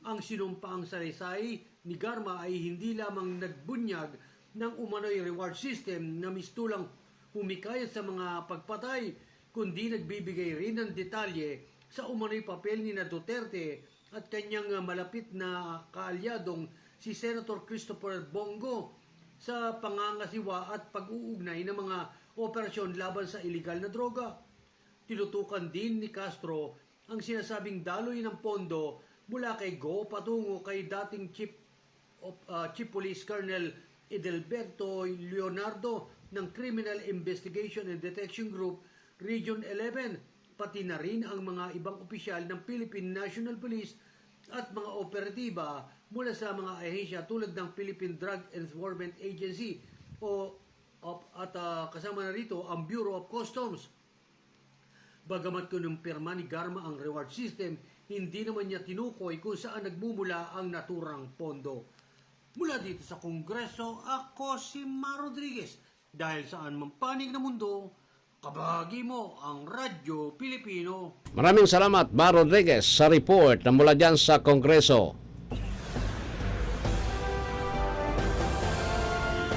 Ang sinumpaang salaysay ni Garma ay hindi lamang nagbunyag ng umano'y reward system na mistulang humikayat sa mga pagpatay, kundi nagbibigay rin ng detalye sa umano'y papel ni na Duterte at kanyang, ah, malapit na kaalyadong si Senator Christopher Bong Go sa pangangasiwa at pag-uugnay ng mga operasyon laban sa iligal na droga. Tinutukan din ni Castro ang sinasabing daloy ng pondo mula kay Go patungo kay dating Chief of, ah, Chief Police Colonel Edelberto Leonardo ng Criminal Investigation and Detection Group, Region eleven, pati na rin ang mga ibang opisyal ng Philippine National Police at mga operatiba mula sa mga ahensya tulad ng Philippine Drug Enforcement Agency o, of, at, ah, kasama na rito ang Bureau of Customs. Bagamat kinumpirma ni Garma ang reward system, hindi naman niya tinukoy kung saan nagmumula ang naturang pondo. Mula dito sa Kongreso, ako si Mar Rodriguez. Dahil saan man panig na mundo, kabahagi mo ang Radyo Pilipino. Maraming salamat, Mar Rodriguez, sa report na mula dyan sa Kongreso.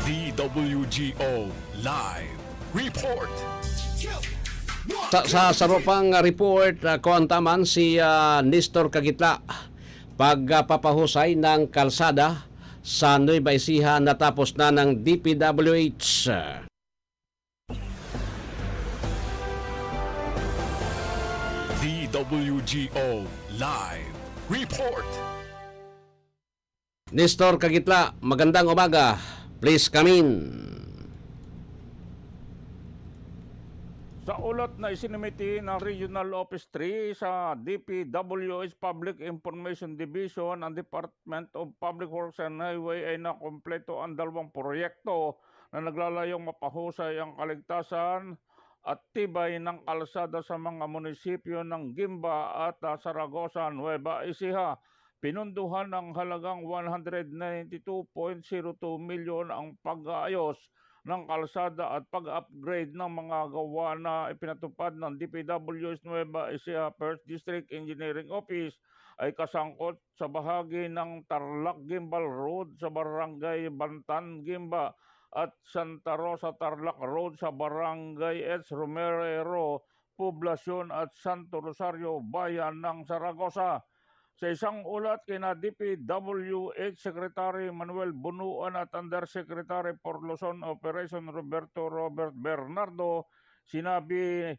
D W G O Live Report. Sa, sa sarupang report, uh, kuwan taman si uh, Nestor Kagitla, pagpapahusay ng kalsada sa Nueva Ecija natapos na ng D P W H. DWGO Live Report. Nestor Kagitla, magandang umaga. Please come in. Sa ulat na isinimiti ng Regional Office three sa DPWH Public Information Division, ang Department of Public Works and Highway ay nakompleto ang dalawang proyekto na naglalayong mapahusay ang kaligtasan at tibay ng kalsada sa mga munisipyo ng Guimba at Zaragoza, Nueva Ecija. Pinunduhan ng halagang one hundred ninety two point zero two milyon ang pag-aayos ng kalsada at pag-upgrade ng mga gawa na ipinatupad ng DPWH Nueva Ecija First District Engineering Office ay kasangkot sa bahagi ng Tarlac Guimbal Road sa Barangay Bantan, Guimba at Santa Rosa Tarlac Road sa Barangay H. Romero, Poblacion at Santo Rosario, Bayan ng Zaragoza. Sa isang ulat kina DPWH Secretary Manuel Bunuan at Undersecretary for Luzon Operation Roberto Robert Bernardo, sinabi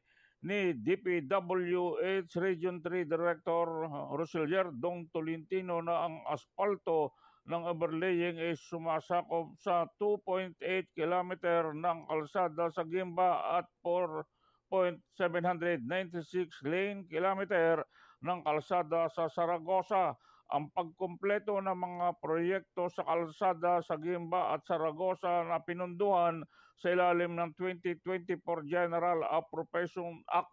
ni DPWH Region three Director Roselier Dong Tolentino na ang aspalto ng overlaying ay sumasakop sa two point eight kilometer ng kalsada sa Guimba at four point seven hundred ninety six lane kilometer ng kalsada sa Zaragoza. Ang pagkumpleto ng mga proyekto sa kalsada sa Guimba at Zaragoza na pinunduhan sa ilalim ng twenty twenty-four General Appropriation Act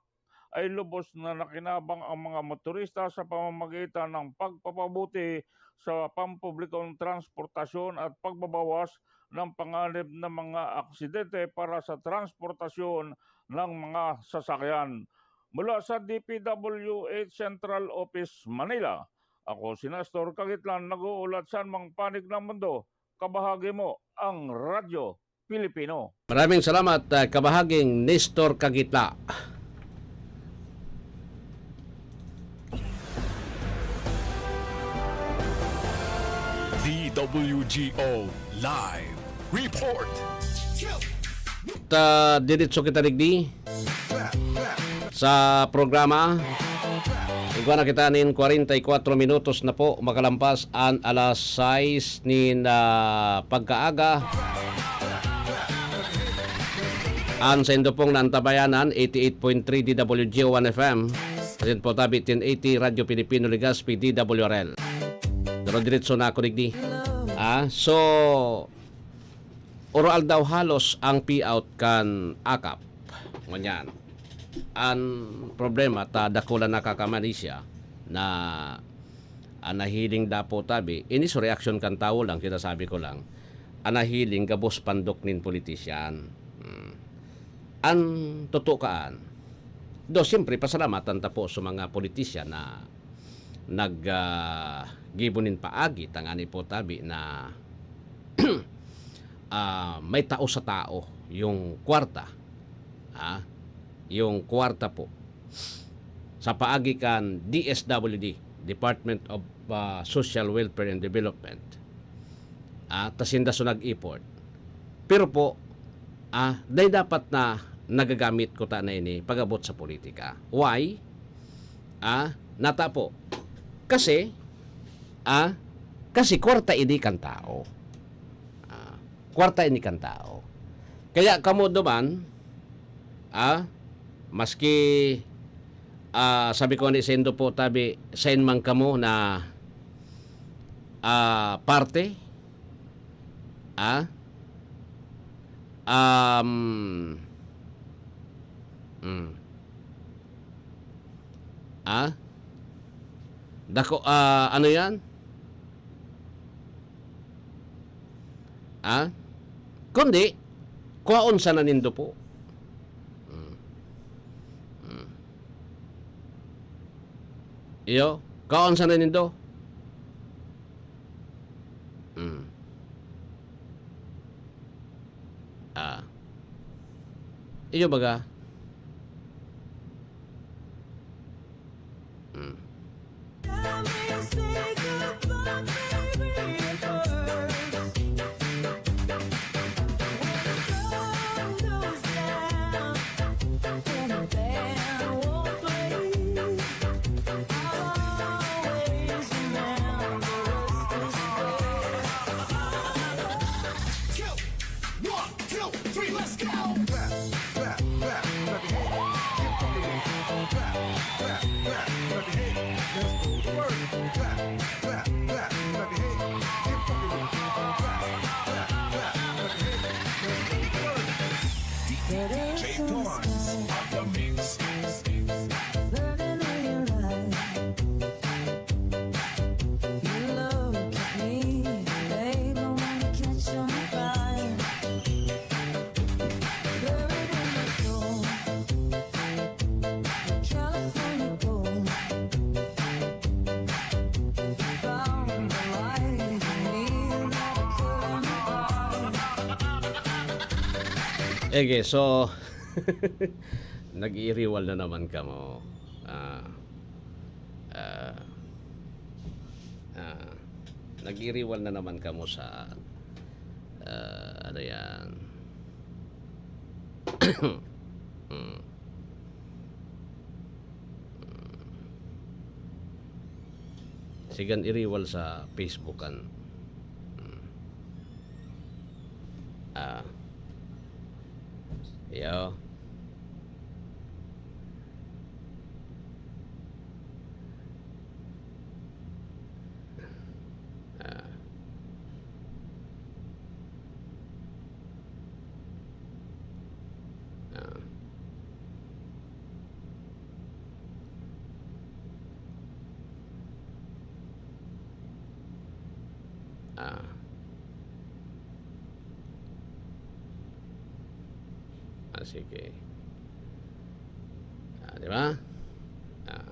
ay lubos na nakinabang ang mga motorista sa pamamagitan ng pagpapabuti sa pampublikong transportasyon at pagbabawas ng panganib na mga aksidente para sa transportasyon ng mga sasakyan. Mula sa DPWH Central Office, Manila, ako si Nestor Kagitlan, nag-uulat sa anumang panig ng mundo. Kabahagi mo ang Radyo Pilipino. Maraming salamat, ah, kabahaging Nestor Kagitla. DWGO Live Report. Ta diretso kita digdi sa programa. Igwa na kita nin kwarenta y kuatro minutos na po makalampas an alas sais nin, ah, pagkaaga. An saindo pong naantabayanan, eighty-eight point three DWGO One FM. Asin po tabi, ten eighty Radyo Pilipino Legazpi, DWRL. Pero diretso na ako digdi. Ah, so, oroaldaw halos ang payout kan AKAP. Ngunyan, an problema ta dakula na kakamani siya na an nahiling dapo tabi, ini so reaksyon kan tawo lang, sinasabi ko lang, an nahiling gabos pandok nin politisyan. Hmm. An totoo kaan, do, siyempre, pasalamatan ta po sa mga politisyan na nag, ah, gibo nin paagi tangani po tabi na, ah, may tao sa tao yung kwarta, ah, yung kwarta po sa paagi kan DSWD, Department of, ah, Social Welfare and Development. Ah, ta sinda so nag-effort. Pero po, ah, dai dapat na nagagamit ko ta na ini pag-abot sa politika. Why? Ah, nata po. Kasi, ah, kasi kwarta ini kan tao. Ah, kwarta ini kan tao. Kaya kamo duman, ah, maski, ah, sabi ko ni saindo po tabi, sain man kamo na, ah, parte, ah, um, mm. Ah? Dako, ah, ano yan? Ha? Kundi, kwaon sana nindo po. Mm. Mm. Iyo, kwaon sana nindo. Mm. Ah. Iyo baga. Mm. One, two, three, let's go! Clap, clap, clap, clap your hands. Get funky with it. Clap, clap, clap your hands. Let's go to work. Clap, clap, clap, clap your hands. Get funky with it. Clap, clap, clap, clap your hands. Let's go to work. D J Pons on the mix. Living in your life. You look at me, babe, I wanna catch on fire. Buried in my soul, the California gold. Found the light in me that I couldn't find. Okay, so, nag-iiriwal na naman kamo. Ah, ah, ah, nag-iriwal na naman kamo sa, ah, ano yan? Mm. Mm. Sigan iriwal sa Facebook an, mm. Ah. Iyo. Ah. Ah. Ah. Ah, sige. Ah, di ba? Ah.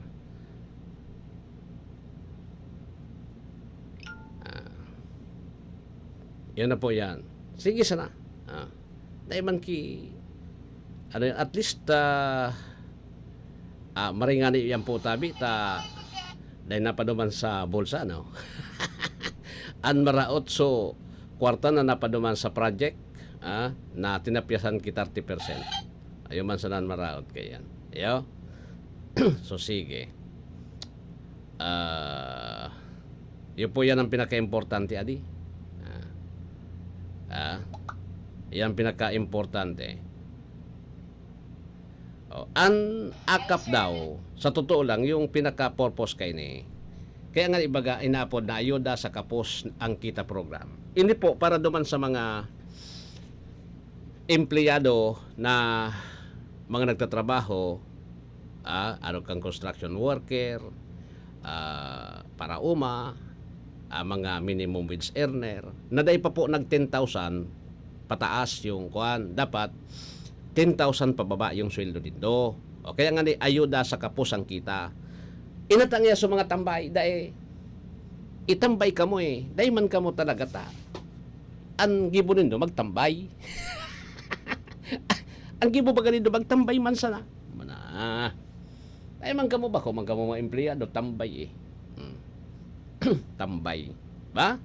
Ah. Yan na po yan. Sige sana. Ah. Dai man ki, ano yan, at least, ah, ah, maringani yan po tabi, ta, dai napaduman sa bulsa, no? An maraot so kwarta na napaduman sa project, ah, na tinapyasan ki thirty percent. Ayo man sana an maraot kaiyan. Iyo? So, sige. Ah, yun po yan ang pinaka-importante, adi. Ah, ah, yan pinaka-importante. Oh, an akap daw, sa totoo lang, yung pinaka-purpose kaini, kaya nga ibaga, inaapod na ayuda sa kapos ang kita program. Ini po, para duman sa mga empleyado na mga nagtatrabaho, ah, ano kang construction worker, ah, paraoma, ah, mga minimum wage earner, na dai pa po nag ten thousand pataas yung kuan, dapat ten thousand pababa yung sweldo nindo. O kaya nga ni ayuda sa kapos ang kita. Inatang niya sa mga tambay, dai itambay kamo eh. Dai man kamo talaga ta. An gibo nindo magtambay. An gibo ba nindo magtambay man sana? Mana. Dai man kamo ba, kung man kamo mga empleyado, tambay eh. Hmm. Tambay. Ba?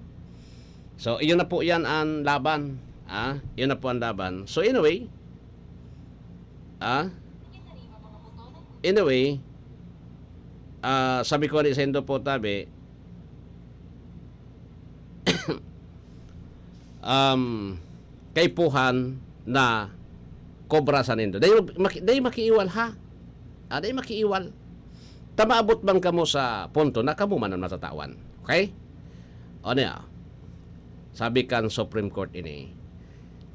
So, iyon na po yan ang laban. Ah, iyon na po ang laban. So, anyway, ah, anyway, ah, sabi ko ni sa indo po, tabi, um, kaipuhan na kobra sa nindo. Dai maki-, dai makiiwal, ha? Ah, dai makiiwal. Ta maabot man kamo sa punto na kamo man ang matatawan. Okay? O niya, sabi kan Supreme Court ini,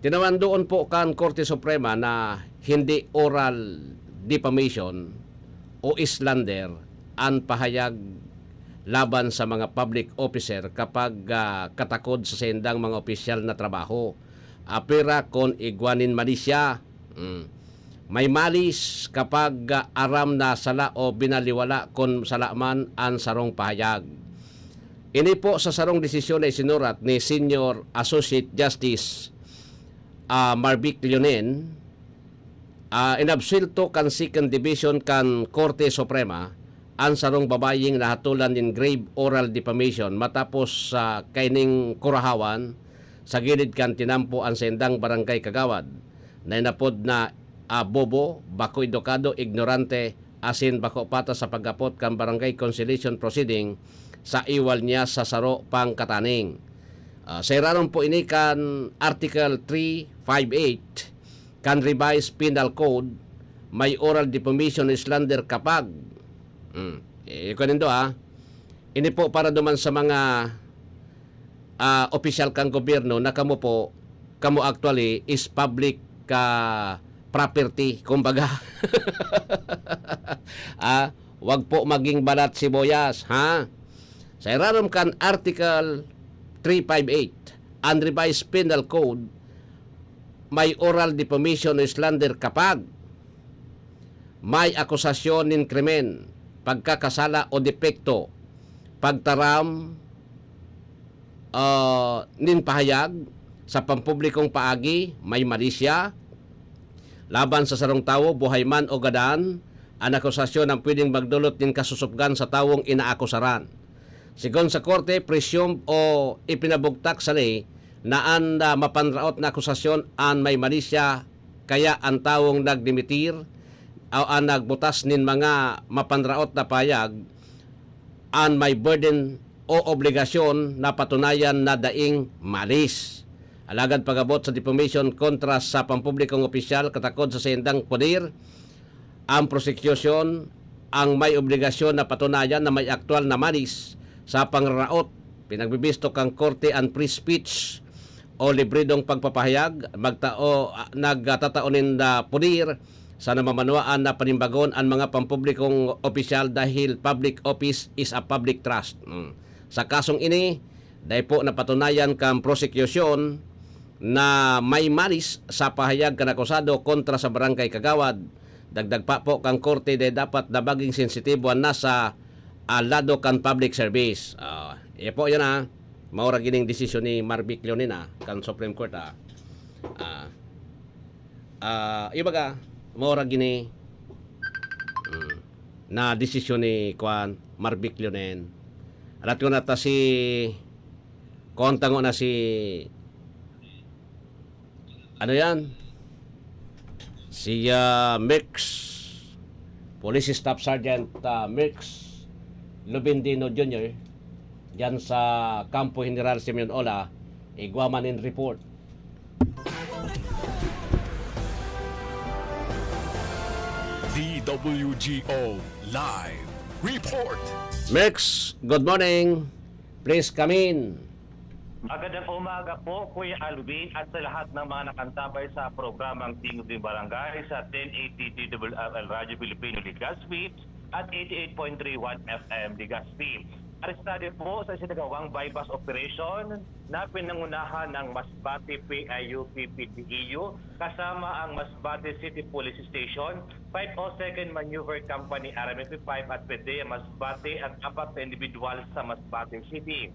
tinawan doon po kan Korte Suprema na hindi oral defamation o slander an pahayag laban sa mga public officer kapag, ah, katakod sa saindang mga opisyal na trabaho. Apira kon igwa nin malisya. Mm. May malis kapag, ah, aram na sala o binaliwala kon sala man an sarong pahayag. Ini po sa sarong desisyon na isinurat ni Senior Associate Justice, ah, Marvic Leonen, ah, inabsuelto kan Second Division kan Korte Suprema an sarong babayeng nahatolan nin grave oral defamation matapos sa kaining kurahawan sa gilid kan tinampo an saindang barangay kagawad na inapod na, ah, bobo, bako edukado, ignorante, asin bako patas sa pag-apod kan barangay conciliation proceeding sa iwal niya sa saro pang kataning. Ah, sa irarom po ini kan Article three five eight kan Revised Penal Code, may oral defamation o slander kapag, mm, eh, ikaw nindo, ah, ini po para duman sa mga, ah, opisyal kan gobyerno na kamo po, kamo actually is public, ah, property, kumbaga. Ah, wag po maging balat sibuyas, ha? Sa irarom kan Article three five eight, an Revised Penal Code, may oral defamation o slander kapag may akusasyon nin krimen, pagkakasala o depekto, pagtaram, ah, nin pahayag sa pampublikong paagi, may malisya, laban sa sarong tawo, buhay man o gadan, an akusasyon ang pwedeng magdulot nin kasusupgan sa tawong inaakusaran. Sigon sa korte, presumed o ipinabugtak sa ley na an, ah, mapanraot na akusasyon an may malisya, kaya an tawong nagdimitir o an nagbutas nin mga mapanraot na pahayag an may burden o obligasyon na patunayan na daing malis. Alagad pag-abot sa defamation kontra sa pampublikong opisyal katakod sa saindang poder, ang prosekusyon ang may obligasyon na patunayan na may aktual na malis sa pangraraot. Pinagbibisto kan korte an free speech o libridong pagpapahayag, magtao, ah, nagtatao nin, ah, poder sa namamanwaan na panimbagon an mga pampublikong opisyal dahil public office is a public trust. Mm. Sa kasong ini, dai po napatunayan kan prosekusyon na may malis sa pahayag kan akusado kontra sa barangay kagawad. Dagdag pa po kan korte, dai dapat na maging sensitibo an nasa, ah, lado kan public service. Ah, iya po, yan, ah. Maurag ining desisyon ni Marvic Leonen, ah, kan Supreme Court, ah. Ah, ah, ibaga, maurag ini, mm, na desisyon ni, kuan, Marvic Leonen. Alat ko na ta si, kuan, tango na si, ano yan? Si, ah, Mix, Police Staff Sergeant, ah, Mix Lubindino Junior, dyan sa Kampo General Simeon Ola, igwa man in report. D W G O Live Report. Mix, good morning. Please come in. Magandang umaga po, Kuya Alvin, at sa lahat ng mga nakantabay sa programang Tingog ng Barangay sa ten eighty D W R L Radyo Pilipino Legazpi at eighty-eight point three one F M Legazpi. Arestado po sa isinagawang buy-bust operation na pinangunahan ng Masbate P I U P P D E U kasama ang Masbate City Police Station, five oh second Maneuver Company R M F five at PDEA Masbate at apat na individual sa Masbate City.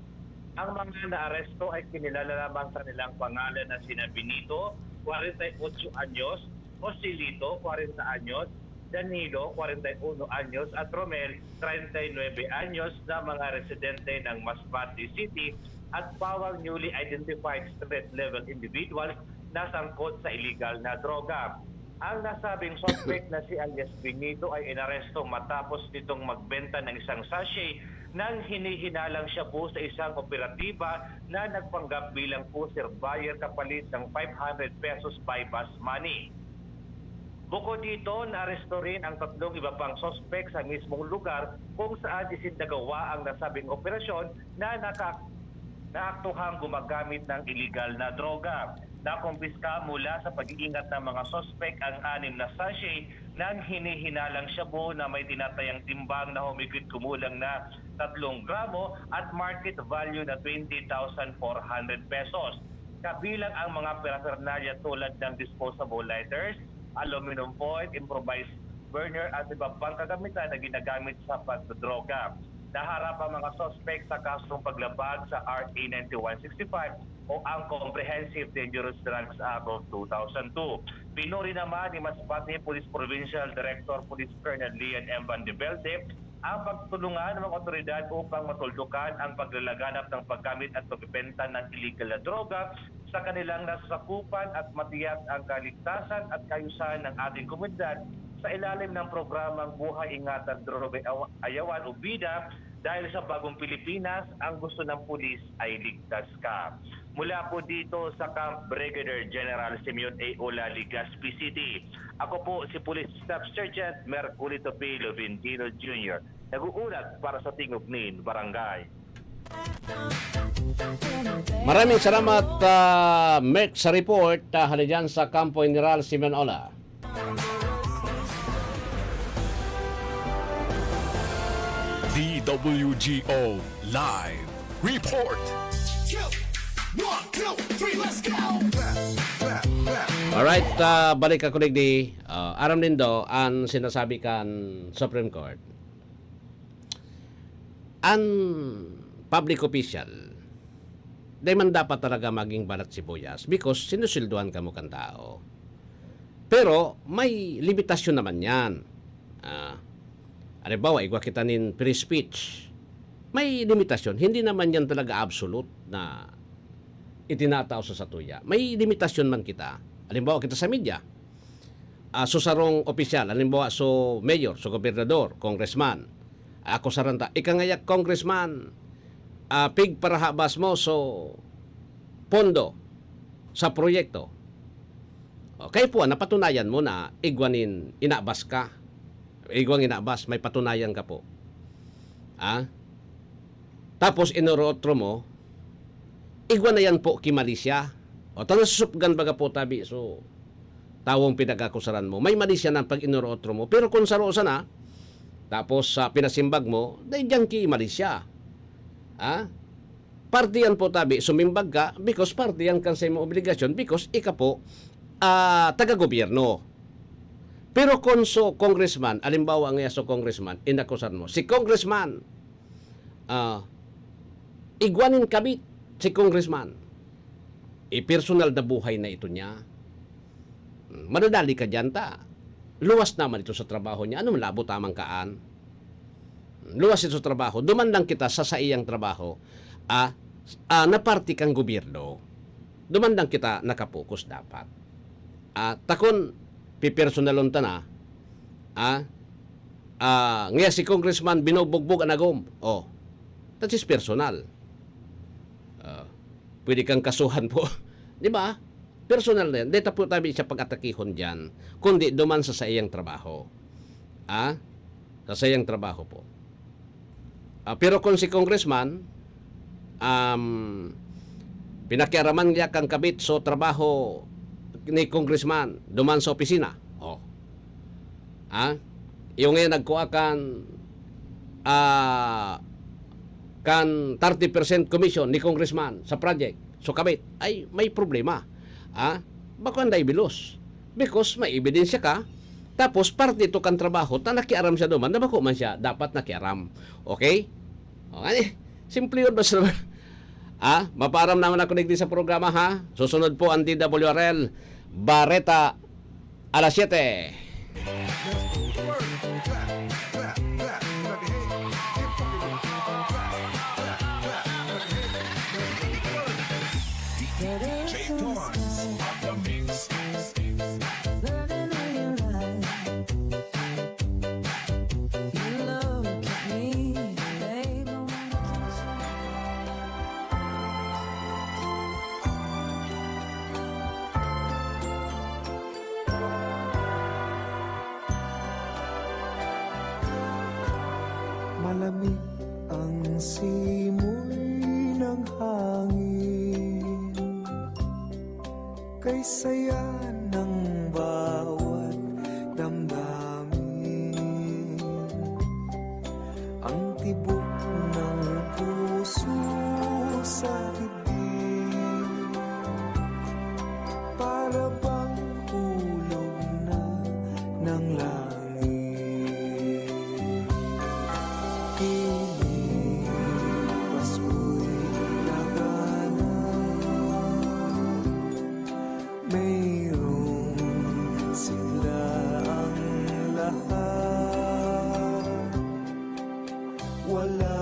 Ang mga naaresto ay kinilala lamang sa nilang pangalan na sina Benito, kwarenta y otso anyos, Joselito, kwarenta anyos, Danilo, kwarenta y uno anyos, at Romel, treinta y nueve anyos, na mga residente ng Masbate City at pawang newly identified street-level individuals na sangkot sa illegal na droga. Ang nasabing suspect na si alias Benito ay inaresto matapos nitong magbenta ng isang sachet ng hinihinalang shabu sa isang operatiba na nagpanggap bilang pusher buyer kapalit ng five hundred pesos buy-bust money. Bukod dito, naaresto rin ang tatlong iba pang suspect sa mismong lugar kung saan isinagawa ang nasabing operasyon na naka- naaktuhang gumagamit ng iligal na droga. Nakumpiska mula sa pag-iingat ng mga suspek ang anim na sachet ng hinihinalang shabu na may tinatayang timbang na humigit kumulang na tatlong gramo at market value na twenty thousand four hundred pesos. Kabilang ang mga paraphernalia tulad ng disposable lighters, aluminum foil, improvised burner at iba pang kagamitan na ginagamit sa pagdodroga. Naharap ang mga suspek sa kasong paglabag sa R A ninety-one sixty-five o ang Comprehensive Dangerous Drugs Act of two thousand two. Pinuri naman ni Masbate Police Provincial Director Police Colonel Lian M. Van de Velde ang pagtulungan ng mga otoridad upang matuldukan ang paglalaganap ng paggamit at pagbebenta ng iligal na droga sa kanilang nasasakupan at matiyak ang kaligtasan at kaayusan ng ating komunidad sa ilalim ng programang Buhay Ingatan, Droga Ayaw-, Ayawan o BIDA, dahil sa bagong Pilipinas, ang gusto ng pulis ay ligtas ka. Mula po dito sa Camp Brigadier General Simeon A. Ola, Legazpi City, ako po si Police Staff Sergeant Merculito P. Loventino Junior, nag-uulat para sa Tingog nin Barangay. Maraming salamat, ah, Merc, sa report, ah, hali dyan sa Kampo General Simeon Ola. D W G O Live Report. Alright, ah, balik ako digdi. Ah, aram nindo an sinasabi kan Supreme Court. An public official, dai man dapat talaga maging balat sibuyas because sinusweldohan kamo kan tao. Pero may limitasyon naman yan. Ah, halimbawa, igwa kita nin free speech. May limitasyon. Hindi naman yan talaga absolute na itinatao sa satuya. May limitasyon man kita. Halimbawa, kita sa media. Ah, so sarong opisyal, halimbawa, so mayor, so gobernador, congressman, ako saranta, ikangaya congressman, ah, pigparahabas mo so pondo sa proyekto. O, kaya po, napatunayan mo na igwa nin inabas ka. Igwang inabas, may patunayan ka po. Ah? Tapos inorotro mo, igwa na yan po ki malisya. O, ta nasusupgan baga po tabi, so, tawong pinag-akusaran mo. May malisya na pag inorotro mo. Pero kung saro sana, tapos sa pinasimbag mo, dai diyan ki malisya. Ah? Parte yan po tabi, sumimbag ka because parte yan kan sa imong obligasyon because ika po, ah, taga-gobyerno. Pero kung so congressman, alimbawa nga so congressman, inakusan mo, si congressman, ah, igwa nin kabit si congressman. Eh, personal na buhay na ito niya. Hmm, madadali ka dyan ta. Luwas naman ito sa trabaho niya. Ano malabo tamang kaan? Luwas ito sa trabaho. Duman lang kita sa saiyang trabaho. Ah, ah, na parte kang gobyerno. Duman lang kita nakapokus dapat. Ah, takon, pipersonalon ta na. Ah, ah, nga si Congressman binubugbog an agom. Oh, that is personal. Ah, pwede kang kasuhan po. Di ba? Personal na yan. Di ta po tabi siya pag-atakihon dyan, kundi duman sa saiyang trabaho. Ah? Sa saiyang trabaho po. Ah, pero kung si congressman, um, pinakiaraman niya kang kabit so trabaho ni congressman duman sa opisina. Oh. Ah? Iyo ngayon nagkuha kan, ah, kan thirty percent commission ni congressman sa project. So kabit, ay may problema. Ah? Bako ang daibilos. Because may ebidensya ka, tapos parte ito kan trabaho, ta nakiaram siya duman, na bako man siya dapat nakiaram. Okay? O, ani, simple yun, basta naman. Ah, mapaaram naman ako digdi sa programa, ha? Susunod po ang D W R L, Bareta, alas siyete. Kay saya ng bawat damdamin, ang tibok ng puso sa dibdib, para bang hulog na ng langit. Ini Pasko'y laganap, mayroong sigla ang lahat. Wala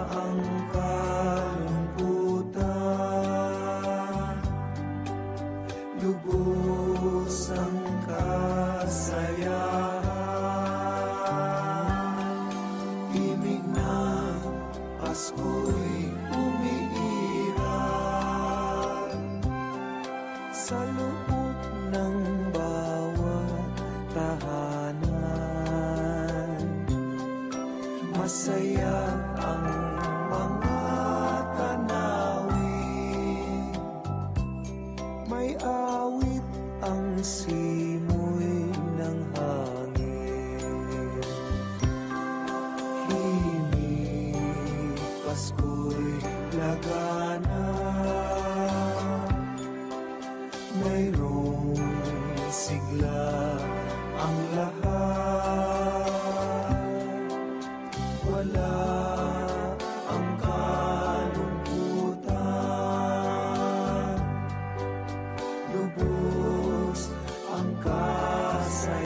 ang kalungkutan, lubos ang kasayahan. Timig na Pasko'y umiiral sa loob ng bawat tahanan. Masaya ang mga tanawin, may awit ang simoy ng hangin. Ini Pasko'y laganap, mayroong sigla ang